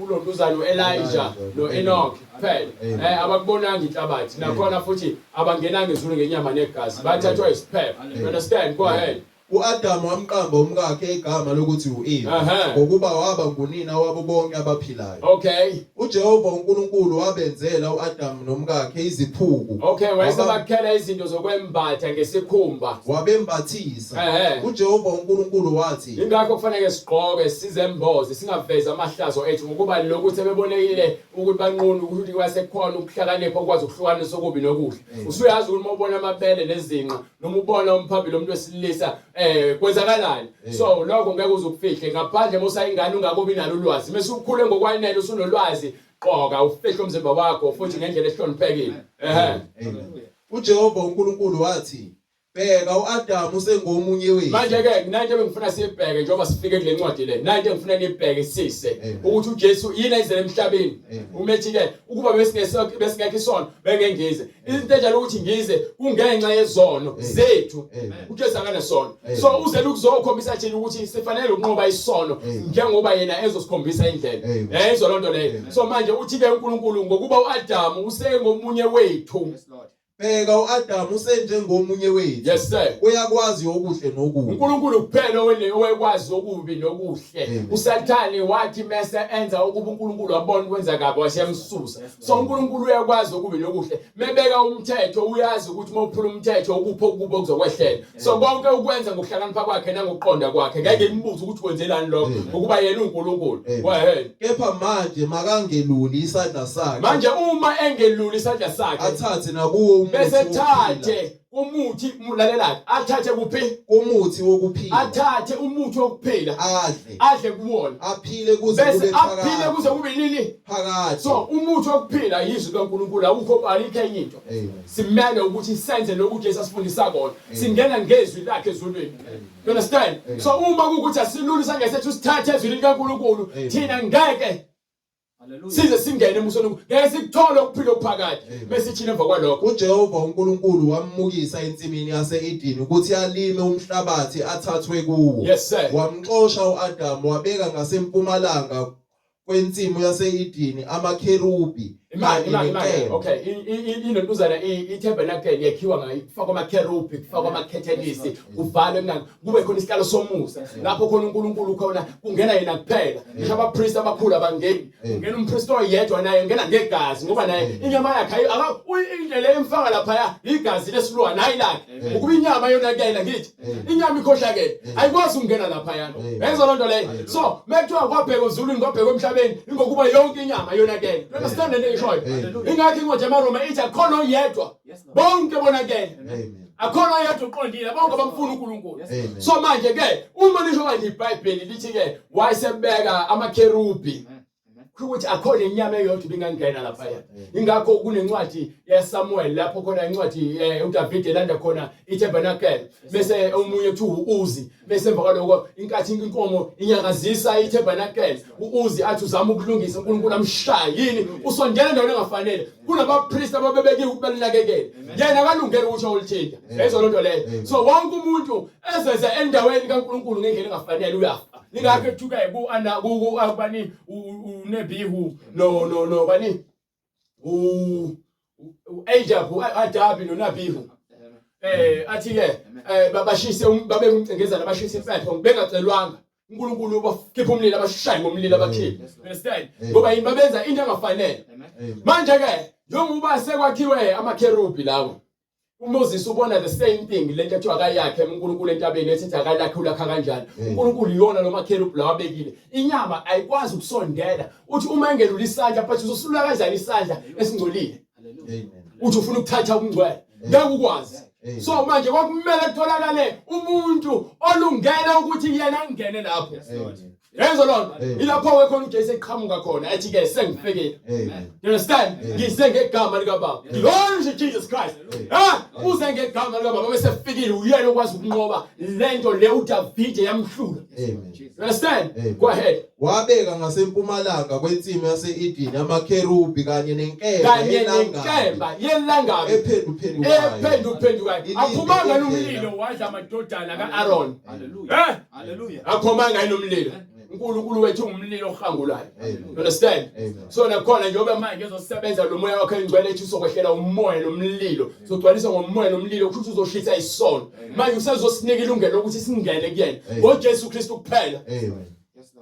ulontuzana uElijah noEnoch kuphela. Eh abakubonanga inhlabathi nakhona futhi abangenanga ezulwini ngenyama negazi bathathwa isiphepho. You understand? Go ahead. U-Adamu wamqamba umkakhe igama lokuthi u-Eva Ehhe. ngokuba waba ngunina wabo bonke abaphilayo. Okay. UJehova uNkulunkulu wabenzela u-Adamu nomkakhe iziphuku. Okay, wayesebakhela izinto zokwembatha ngesikhumba. Wabembathisa. Ehhe. UJehova uNkulunkulu wathi, Ingakho kufanele sigqoke sizemboze singavezi amahlazo ethu ngokuba lokuthi sebebonekile ukuthi banqunu ukuthi kwasekukhona ukuhlakanipha okwazi ukuhlukanisa okubi nokuhle. Usuyazi ukuthi uma ubona amabele nezinqa noma ubona umphambili womuntu wesilisa eh kwenzakalani. So lokho ngeke uze ukufihle ngaphandle uma usayingane ungakubi nalo ulwazi. Mase ukhule ngokwanele usunolwazi gqoka ufihle umzimba wakho futhi ngendlela ehloniphekile. Ehhe. Amen. UJehova uNkulunkulu wathi, Bheka uAdamu usengomunye wethu. Manje ke nanto ebengifuna siyibheke njengoba sifike kule ncwadi le. Nanto engifuna niyibheke sise Amen. ukuthi uJesu yini ayizele emhlabeni. Amen. Umethi ke ukuba besingekho besingekho isono bengengize. Izinto enjalo ukuthi ngize kungenxa yezono Amen. zethu. Amen. uJesu akanesono. Amen. So uzele ukuzokhombisa thina ukuthi sifanele ukunqoba isono Amen. njengoba yena ezosikhombisa indlela. Amen. Yayizwa lonto leyo. Amen. So manje uthi ke uNkulunkulu ngokuba uAdamu usengomunye wethu. Yes, Lord. Bheka uAdamu usenjengomunye wethu. Yes sir. Uyakwazi okuhle nokubi. uNkulunkulu kuphela owene owekwazi okubi nokuhle. Amen. uSathane wathi mese enza ukuba uNkulunkulu wabona ukwenza kabi waseyamsusa. So uNkulunkulu uyakwazi okubi nokuhle. Mebeka umthetho uyazi ukuthi uma uphula umthetho ukuphi okubi okuzokwehlela. So konke ukwenza ngokuhlakanipha kwakhe nangokuqonda kwakhe. Ngeke imbuze ukuthi wenzelani lokho ngokuba yena uNkulunkulu. Go ahead. Kepha manje makangeluli isandla sakhe. Manje uma engeluli isandla sakhe athathe nakuwo umuthi bese thathe umuthi mulalela athathe kuphi umuthi wokuphila athathe umuthi wokuphila adle adle kuwona aphile kuze bese kube aphile phakade kuze kube nini phakade so umuthi wokuphila yizwi kaNkulunkulu awukho alikho enye into Amen. simele ukuthi senze lokhu uJesu asifundisa kona singena ngezwi lakhe ezulwini you understand so uma kukuthi asilula isandla sethu sithathe ezwini likaNkulunkulu thina ngeke size singene embusweni ngeke sikuthole ukuphila okuphakade bese thina emva kwalokho uJehova uNkulunkulu wammukisa ensimini yase-Edeni ukuthi alime umhlabathi athathwe kuwo yes sir wamxosha uAdamu wabeka ngasempumalanga kwensimu yase-Edeni amakherubi Imali kanye imali imali nenkemba. okay inontuzana itabernacle yakhiwa ngayo kufakwa amakherubi kufakwa amakhethenisi kuvalwe emnyango kube khona isihlalo somusa lapho khona uNkulunkulu khona kungena yena kuphela ngisho abapriest abakhulu abangeni kungena umpriest oyedwa naye ngena ngegazi ngoba naye inyama yakhe indlela emfaka laphaya igazi lesilwane hayi lakhe ukuba inyama yonakele ngithi inyama ikhohlakele ayikwazi ukungena laphayana yenza loo nto leyo so mekuthiwa kwabheka ezulwini kwabheka emhlabeni ingokuba yonke inyama yonakele you understand lento engishoyo ingakho incwadi yamaroma ithi akhona oyedwa bonke bonakele akhona oyedwa uqondile bonke bamfuna uNkulunkulu so manje ke uma nisho kanje iBhayibheli lithi ke wayesebeka amakherubi kusho ukuthi akhona inyama eyodwa ibingangena laphaya ingakho kunencwadi yaSamuel lapho khona incwadi eh, uDavid elanda khona itabernacle bese omunye kuthiwa uUzi bese emva kwaloko inkathi inkomo inyakazisa itabernacle uUzi athi uzama ukulungisa uNkulunkulu amshaye yini usondela endaweni engafanele kunabapriest ababebekiwe ukuthi balinakekele yena akalungele ukuthi awulithinta yezwa lonto leyo so wonke umuntu ezeze endaweni kaNkulunkulu ngendlela engafanele uyafa Ingakho ethuka ku ana ku ku bani uNebihu no no no bani u uAjab uAdabi noNabihu eh athi ke eh babashise um, babe umcengezana bashise impepho bengacelwanga uNkulunkulu bakhipha umlilo abashaye ngomlilo abakhiphe understand ngoba yini babenza into engafanele manje ke njengoba sekwakhiwe amakherubi lawo uMoses ubona the same thing lento ethiwa akayakhe uNkulunkulu entabeni ethi akalakhe ulakha kanjani uNkulunkulu iyona lo makherubi lawa abekile inyama ayikwazi ukusondela uthi uma engelula isandla but uzosulula kanjani isandla esingcolile uthi ufuna ukuthatha ubungcwele ngeke ukwazi so manje kwakumele kutholakale umuntu olungele ukuthi yena angene lapho Yenza loo nto. Ilapho ke khona uJesu eqhamuka khona ethi ke sengifikile. Amen. You understand? Ngize ngegama likaBaba. Glory to Jesus Christ. Ha? Uze ngegama likaBaba bese fikile uyena okwazi ukunqoba lento le uDavide yamhlula. Amen. You understand? Amen. Go ahead. Wabeka ngasempumalanga kwensimu yase-Edeni amakherubi kanye nenkemba Kanye yelangabi nenkemba yelangabi ephenduphendukayo. ephenduphendukayo. Ilinde Aphumanga indlela. nomlilo wadla amadodana kaAron. Hallelujah. Eh? Hallelujah. Aphumanga nomlilo. uNkulunkulu wethu ungumlilo ohangulayo. Amen. You understand? Amen. So nakhona njengoba manje ezosebenza lo moya wakhe engcwele ethi uzokwehlela umoya nomlilo. Uzogcwalisa ngomoya nomlilo kusho ukuthi uzoshisa isono. Manje usezosinika ilungelo lokuthi singene kuyena. Amen. NgoJesu Kristu kuphela. Amen.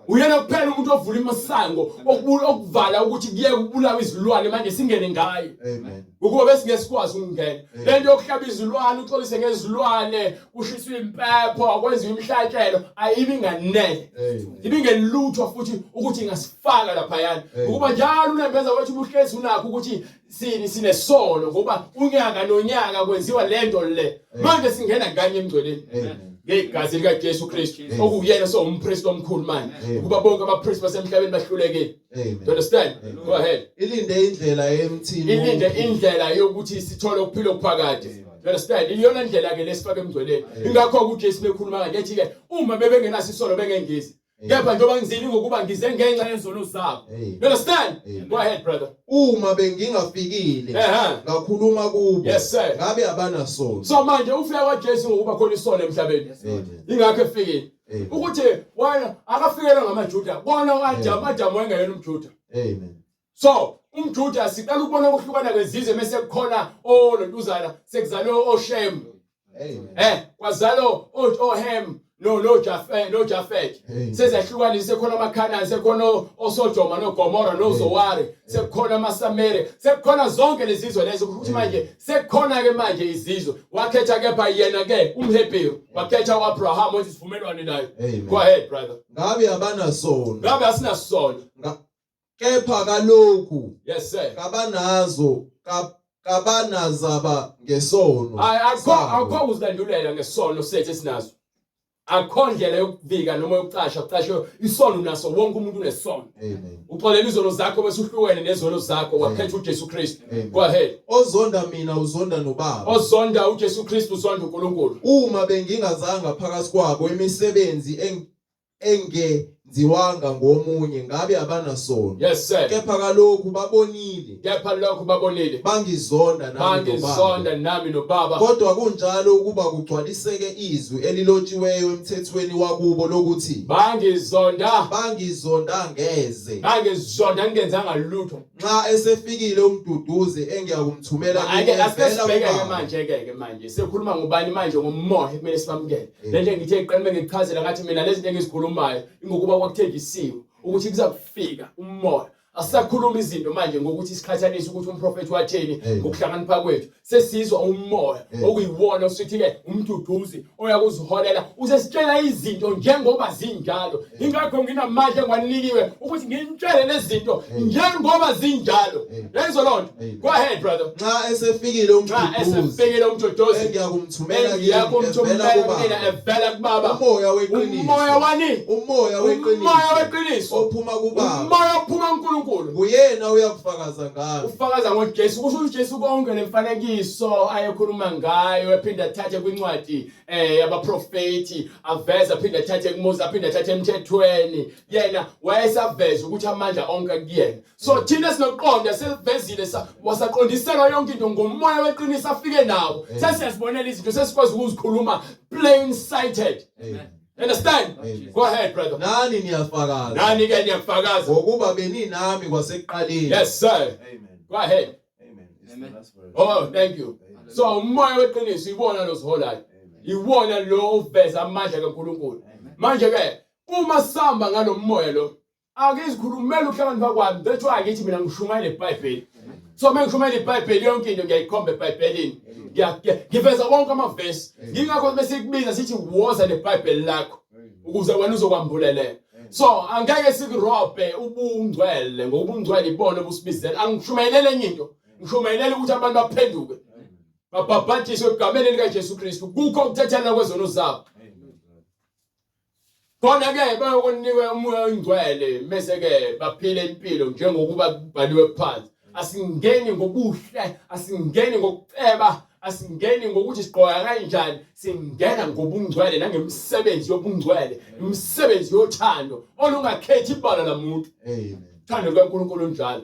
Uyena kuphela umuntu ovula imasango okubula okuvala ukuthi kuyeke ukubulawa izilwane manje singene ngaye. Amen. Ukuba besingeke sikwazi ukungena. Lento yokuhlaba izilwane uxolise ngezilwane, kushiswa impepho, kwenziwa imihlatshelo ayibi nganele. Amen. Ibingelutho futhi ukuthi ingasifaka laphayana. Amen. Ukuba njalo unembeza wethu ubuhlezi unakho ukuthi sini sinesono ngoba unyaka nonyaka kwenziwa lento le. Manje singena kanye emngcweleni. Amen. Ngegazi likaJesu Kristu Amen. okuyena sowumpriest omkhulu manje. Amen. Ukuba bonke abapriest basemhlabeni bahlulekile. Amen. Do you understand? Amen. Go ahead. Ilinde indlela emthini. Ilinde wokuphila. indlela yokuthi sithole ukuphila okuphakade. You understand? Iyona ndlela ke lesifake emngcweleni. Ingakho uJesu bekhuluma kanje ethi ke uma bebengenaso isono bengengizi. Kepha njengoba ngizile ngokuba ngize ngenxa yezono zabo. Amen. You understand? Amen. Go ahead brother. Uma bengingafikile Ehhe. ngakhuluma kubo Yes sir. ngabe abanasono. So manje ufika kwaJesu ngokuba khona isono emhlabeni. Amen. Ingakho efikile. Amen. Ukuthi wena akafikela ngamaJuda. Bona uAdam, Adam wayengeyena umJuda. Amen. So umJuda siqala ukubona ukuhlukana kwezizwe mase kukhona olontuzana sekuzalwe oShem. Eh kwazalo oHem no no Jafet no Jafet sezehlukanise sekhona amaKhanani sekhona oSodoma noGomora noZowari sekukhona amaSamere sekukhona zonke lezizwe lezo ukuthi manje sekukhona ke manje izizwe wakhetha kepha yena ke umHebheru wakhetha uAbraham wenza isivumelwano naye. Go ahead brother. Ngabe abanasono. Ngabe asinasono. Kepha kalokhu Yes sir. Kabanazo kabanazaba ngesono. Hayi akho akho uzilandulela ngesono sethu esinaso. Akho ndlela yokuvika noma yokucasha kucashe isono naso wonke umuntu unesono. Amen. Uxolela izono zakho bese uhlukene nezono zakho wakhetha uJesu Kristu. Go ahead. Ozonda mina uzonda noBaba. Ozonda uJesu Kristu uzonda uNkulunkulu. Uma bengingazanga phakathi kwabo imisebenzi engenziwanga ngomunye ngabe abanasono. Yes sir. Kepha kalokhu babonile. Kepha lokhu babonile. Bangizonda nami nobaba. Bangizonda nami nobaba. Kodwa kunjalo ukuba kugcwaliseke izwi elilotshiweyo emthethweni wakubo lokuthi bangizonda bangizonda ngeze. Bangizonda ngingenzanga lutho. Nxa esefikile umduduzi engiyakumthumela kini Ake asike sibheke ke manje ke ke manje sekhuluma ngobani manje ngomoya kumele sibamukele. Le nto ngithe eqeni bengichazela ngathi mina lezi zinto engizikhulumayo ingokuba kwakuthenjisiwe ukuthi kuza kufika umoya. Asisakhuluma izinto manje ngokuthi siqhathanise ukuthi umprofethi watheni ngokuhlakanipha kwethu. Sesizwa umoya okuyiwona usithi ke umduduzi oyakuziholela usesitshela izinto njengoba zinjalo. Ingakho nginamandla engiwanikiwe ukuthi nginitshele lezi zinto njengoba zinjalo. Lezo lonto. Go ahead brother. Nxa esefikile umduduzi. Nxa esefikile umduduzi engiyakumthumela engiyakumthumela kini evela kubaba. Umoya weqiniso. Umoya wani? Umoya weqiniso. Umoya weqiniso. Ophuma kubaba. Umoya ophuma kuNkulunkulu. Nguyena uyakufakaza ngami. Ufakaza ngoJesu. Kusho uJesu konke lemfanekiso ayekhuluma ngayo ephinda athathe kwincwadi eh yabaprofeti aveza aphinde athathe kuMose aphinde athathe emthethweni yena wayesaveza ukuthi amandla onke kuyena so thina sinokuqonda sesivezile wasaqondiselwa yonke into ngomoya weqiniso afike nawo sesiyazibonela izinto sesikwazi ukuzikhuluma plain sighted. Understand? Amen. Go ahead brother. Nani niyafakaza. Nani ke niyafakaza. Ngokuba beninami kwasekuqaleni. Yes sir. Amen. Go ahead. Amen. Amen. Oh, thank you. So umoya weqiniso iwona loziholayo. Iwona lo oveza amandla kaNkuluNkulu. Manje ke uma sihamba ngalomoya lo akizikhulumela ukuhlakanipha kwami. That's why ngithi mina ngishumayela iBhayibheli. So uma ngishumayela iBhayibheli yonke into ngiyayikhomba eBhayibhelini. Ngiveza wonke amavesi. Ngingakho bese sikubiza sithi woza neBhayibheli lakho ukuze wena uzokwambulelela. So angeke sikurobhe ubungcwele ngoba ubungcwele ibona obusibizela. Angishumayelele enye into. Ngishumayelele ukuthi abantu baphenduke. Babhabhatiswe egameni likaJesu Kristu. Kukho ukuthethelelwa kwezono zabo. Khona ke bayokunikwa umoya oyingcwele mese ke baphile impilo njengokuba kubhaliwe phansi. Asingeni ngobuhle, asingeni ngokuceba, asingeni ngokuthi sigqoka kanjani, singena ngobungcwele nangemisebenzi yobungcwele, imisebenzi yothando olungakhethi ibala lamuntu. Amen. Uthando lukaNkulunkulu njalo.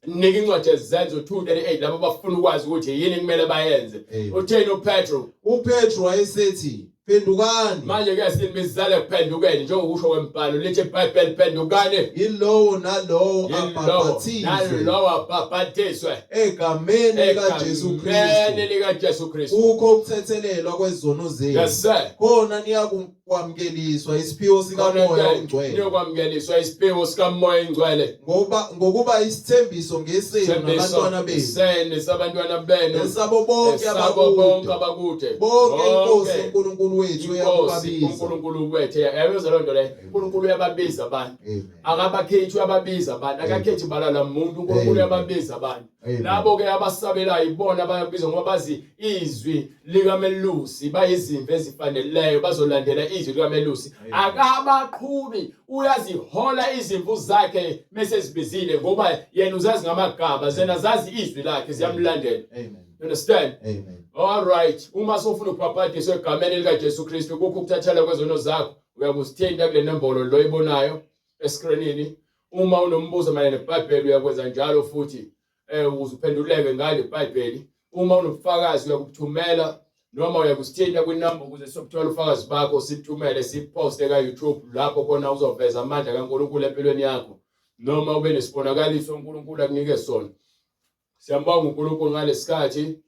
Nika incwadi yeZenzo 2:38 labo bafuna ukwazi ukuthi yini kumele bayenze. Utheni uPetru? UPetru wayesethi phendukani. Manje ke sinibizele kuphendukeni njengokusho kwembhalo lithi iBhayibheli phendukani. Yilowo nalowo abhaphathizwe. Nalowo abhaphathizwe. Egameni likaJesu Kristu. Egameni likaJesu Kristu. Kukho ukuthethelelwa kwezono zenu. Yes sir. Khona niyakwamukeliswa isiphiwo sikaMoya oNgcwele. Niyokwamukeliswa isiphiwo sikaMoya oNgcwele. Ngoba ngokuba isithembiso ngesenu nabantwana benu. Senu sabantwana benu. Esabo bonke Esabo bonke abakude. Bonke inkosi uNkulunkulu wethu uyakubabiza. uNkulunkulu wethu yayizwa loo nto leyo. uNkulunkulu uyababiza abantu. Akabakhethi uyababiza abantu. Akakhethi bala lamuntu uNkulunkulu uyababiza abantu. Labo ke abasabelayo ibona abayabizwa ngoba bazi izwi likamelusi bayizimvu ezifaneleyo bazolandela izwi likamelusi akabaqhubi uyazihola izimvu zakhe mese zibizile ngoba yena uzazi ngamagama zena zazi izwi lakhe ziyamlandela. Amen. You understand? Amen. All right uma sofuna ukubhabhadiswa egameni likaJesu Kristu kukho ukuthathela kwezono zakho uyakusithinta kule nombolo lo ibonayo eskrinini uma unombuzo mayelana neBhayibheli uyakwenza njalo futhi eh ukuze uphenduleke ngalo iBhayibheli uma unobufakazi uyakuthumela noma uyakusithinta kwinamba ukuze sokuthola ubufakazi bakho sikuthumele siposte ka YouTube lapho khona uzoveza amandla kaNkulunkulu empilweni yakho. noma ube nesibonakaliso uNkulunkulu akunike sona. Siyambonga uNkulunkulu ngalesikhathi.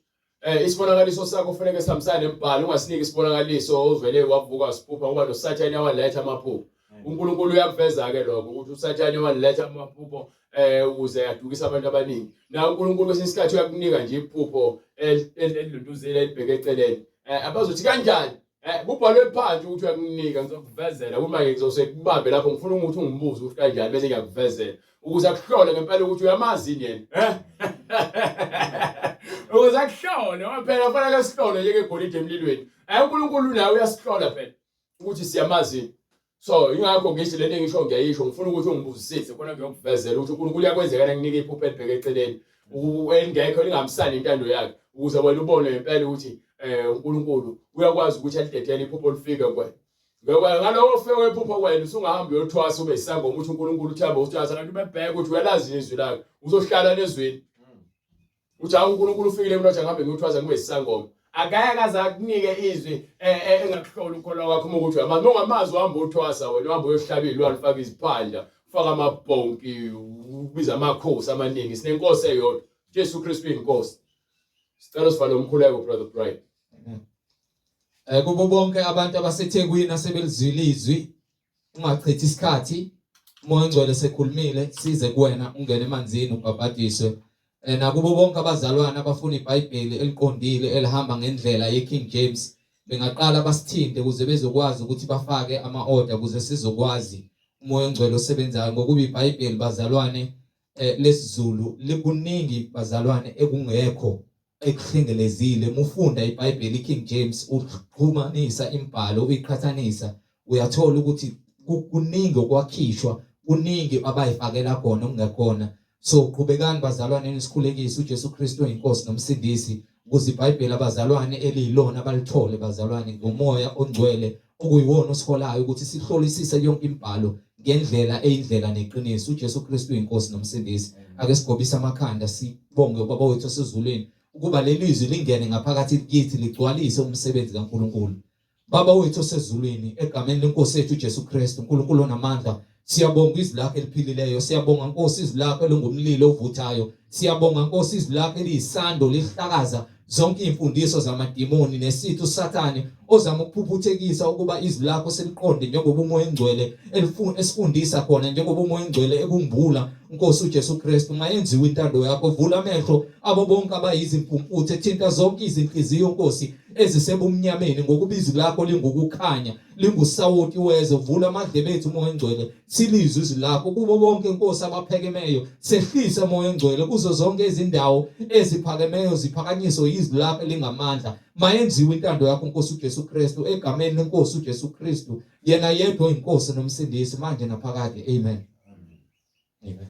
Isibonakaliso sakho kufanele sihambisane nembhalo, ungasiniki isibonakaliso ovele wavuka siphupha ngoba noSathane waletha amaphupho. uNkulunkulu uyakuveza ke lokho ukuthi uSathane waletha amaphupho ukuze adukise abantu abaningi. Na uNkulunkulu kwesinye isikhathi uyakunika nje iphupho eliluntuzile elibheke eceleni. Abazothi kanjani? Kubhalwe phansi ukuthi uyakunika, ngizokuvezela uma ke ngizose kubambe lapho ngifuna ukuthi ungibuze ukuthi kanjani bese ngiyakuvezela ukuze akuhlole ngempela ukuthi uyamazi yini yena. Ukuze akuhlole, ngoba phela kufanele sihlole njengegolide emlilweni. UNkulunkulu naye uyasihlola phela ukuthi siyamazi. So ingakho ngisho lento engisho ngiyayisho, ngifuna ukuthi ungibuzisise khona ngiyokuvezela ukuthi uNkulunkulu uyakwenzeka nakunika iphupho elibheke eceleni elingekho lingahambisani intando yakhe, ukuze wena ubone ngempela ukuthi uNkulunkulu uyakwazi ukuthi alidedele iphupho lifike kuwena. Ngoba ngaloko ufike kwephupho kwena usungahamba uyothwasa ube isangoma ukuthi uNkulunkulu uthemba uthwasa abantu bebheke ukuthi uyalazi izwi lakhe, uzohlala nezwini. Uthi hawu uNkulunkulu ufikile mina uthi angihambe ngiyothwasa ngibe isangoma. Akayeke aze akunike izwi engakuhlola ukukholwa kwakho uma ukuthi uyamazi. Uma ungamazi uhamba uthwasa wena, uhamba uyohlaba iy'lwane, ufake iziphandla, ufake amabhonki, ubiza amakhosi amaningi. Sinenkosi eyodwa, Jesu Kristu uyinkosi. Sicela usivale umkhuleko Brother Brian. Kubo bonke abantu abaseThekwini asebelizwile izwi, ungachithi isikhathi, uMoya oNgcwele sekhulumile, size kuwena ungene emanzini ubhabhadiswe. Nakubo bonke abazalwane abafuna iBhayibheli eliqondile elihamba ngendlela ye-King James, bengaqala basithinte ukuze bezokwazi ukuthi bafake ama-order ukuze sizokwazi uMoya oNgcwele osebenzayo, ngokuba iBhayibheli bazalwane lesiZulu likuningi bazalwane ekungekho ekuhlengelezile. Mufunda iBhayibheli iKing James uxhumanisa imibhalo uyiqhathanisa, uyathola ukuthi kuningi okwakhishwa, kuningi abayifakela khona okungekhona. So qhubekani bazalwane nisikhulekise uJesu Kristu oyinkosi nomsindisi, ukuze iBhayibheli abazalwane eliyilona balithole bazalwane ngoMoya oNgcwele okuyiwona osiholayo ukuthi sihlolisise yonke imibhalo ngendlela eyindlela neqiniso. uJesu Kristu uyinkosi nomsindisi. Ake sigobise amakhanda sibonge uBaba wethu osezulwini ukuba leli zwi lingene ngaphakathi kithi ligcwalise umsebenzi kaNkulunkulu. Baba wethu osezulwini, egameni lenkosi yethu uJesu Kristu, uNkulunkulu onamandla, siyabonga izwi lakho eliphilileyo. Siyabonga Nkosi izwi lakho elingumlilo ovuthayo. Siyabonga Nkosi izwi lakho eliyisando lihlakaza zonke izimfundiso zamadimoni nesitha uSathane ozama ukuphuphuthekisa ukuba izwi lakho seliqonde njengoba uMoya oNgcwele esifundisa khona, njengoba uMoya oNgcwele ekumbula. Nkosi uJesu Kristu, mayenziwe intando yakho. Vula amehlo abo bonke abayizimpumputhe, thinta zonke izinhliziyo Nkosi ezisebumnyameni, ngokuba izwi lakho lingukukhanya, lingusawoti wezwe. Vula amadlebe ethu Moya oNgcwele, silizwe izwi lakho. Kubo bonke Nkosi abaphekemeyo, sehlise Moya oNgcwele kuzo zonke izindawo eziphakemeyo, ziphakanyiswe izwi lakho elingamandla. Mayenziwe intando yakho Nkosi uJesu Kristu, egameni lenkosi uJesu Kristu, yena yedwa oyinkosi nomsindisi manje naphakade. Amen. Amen.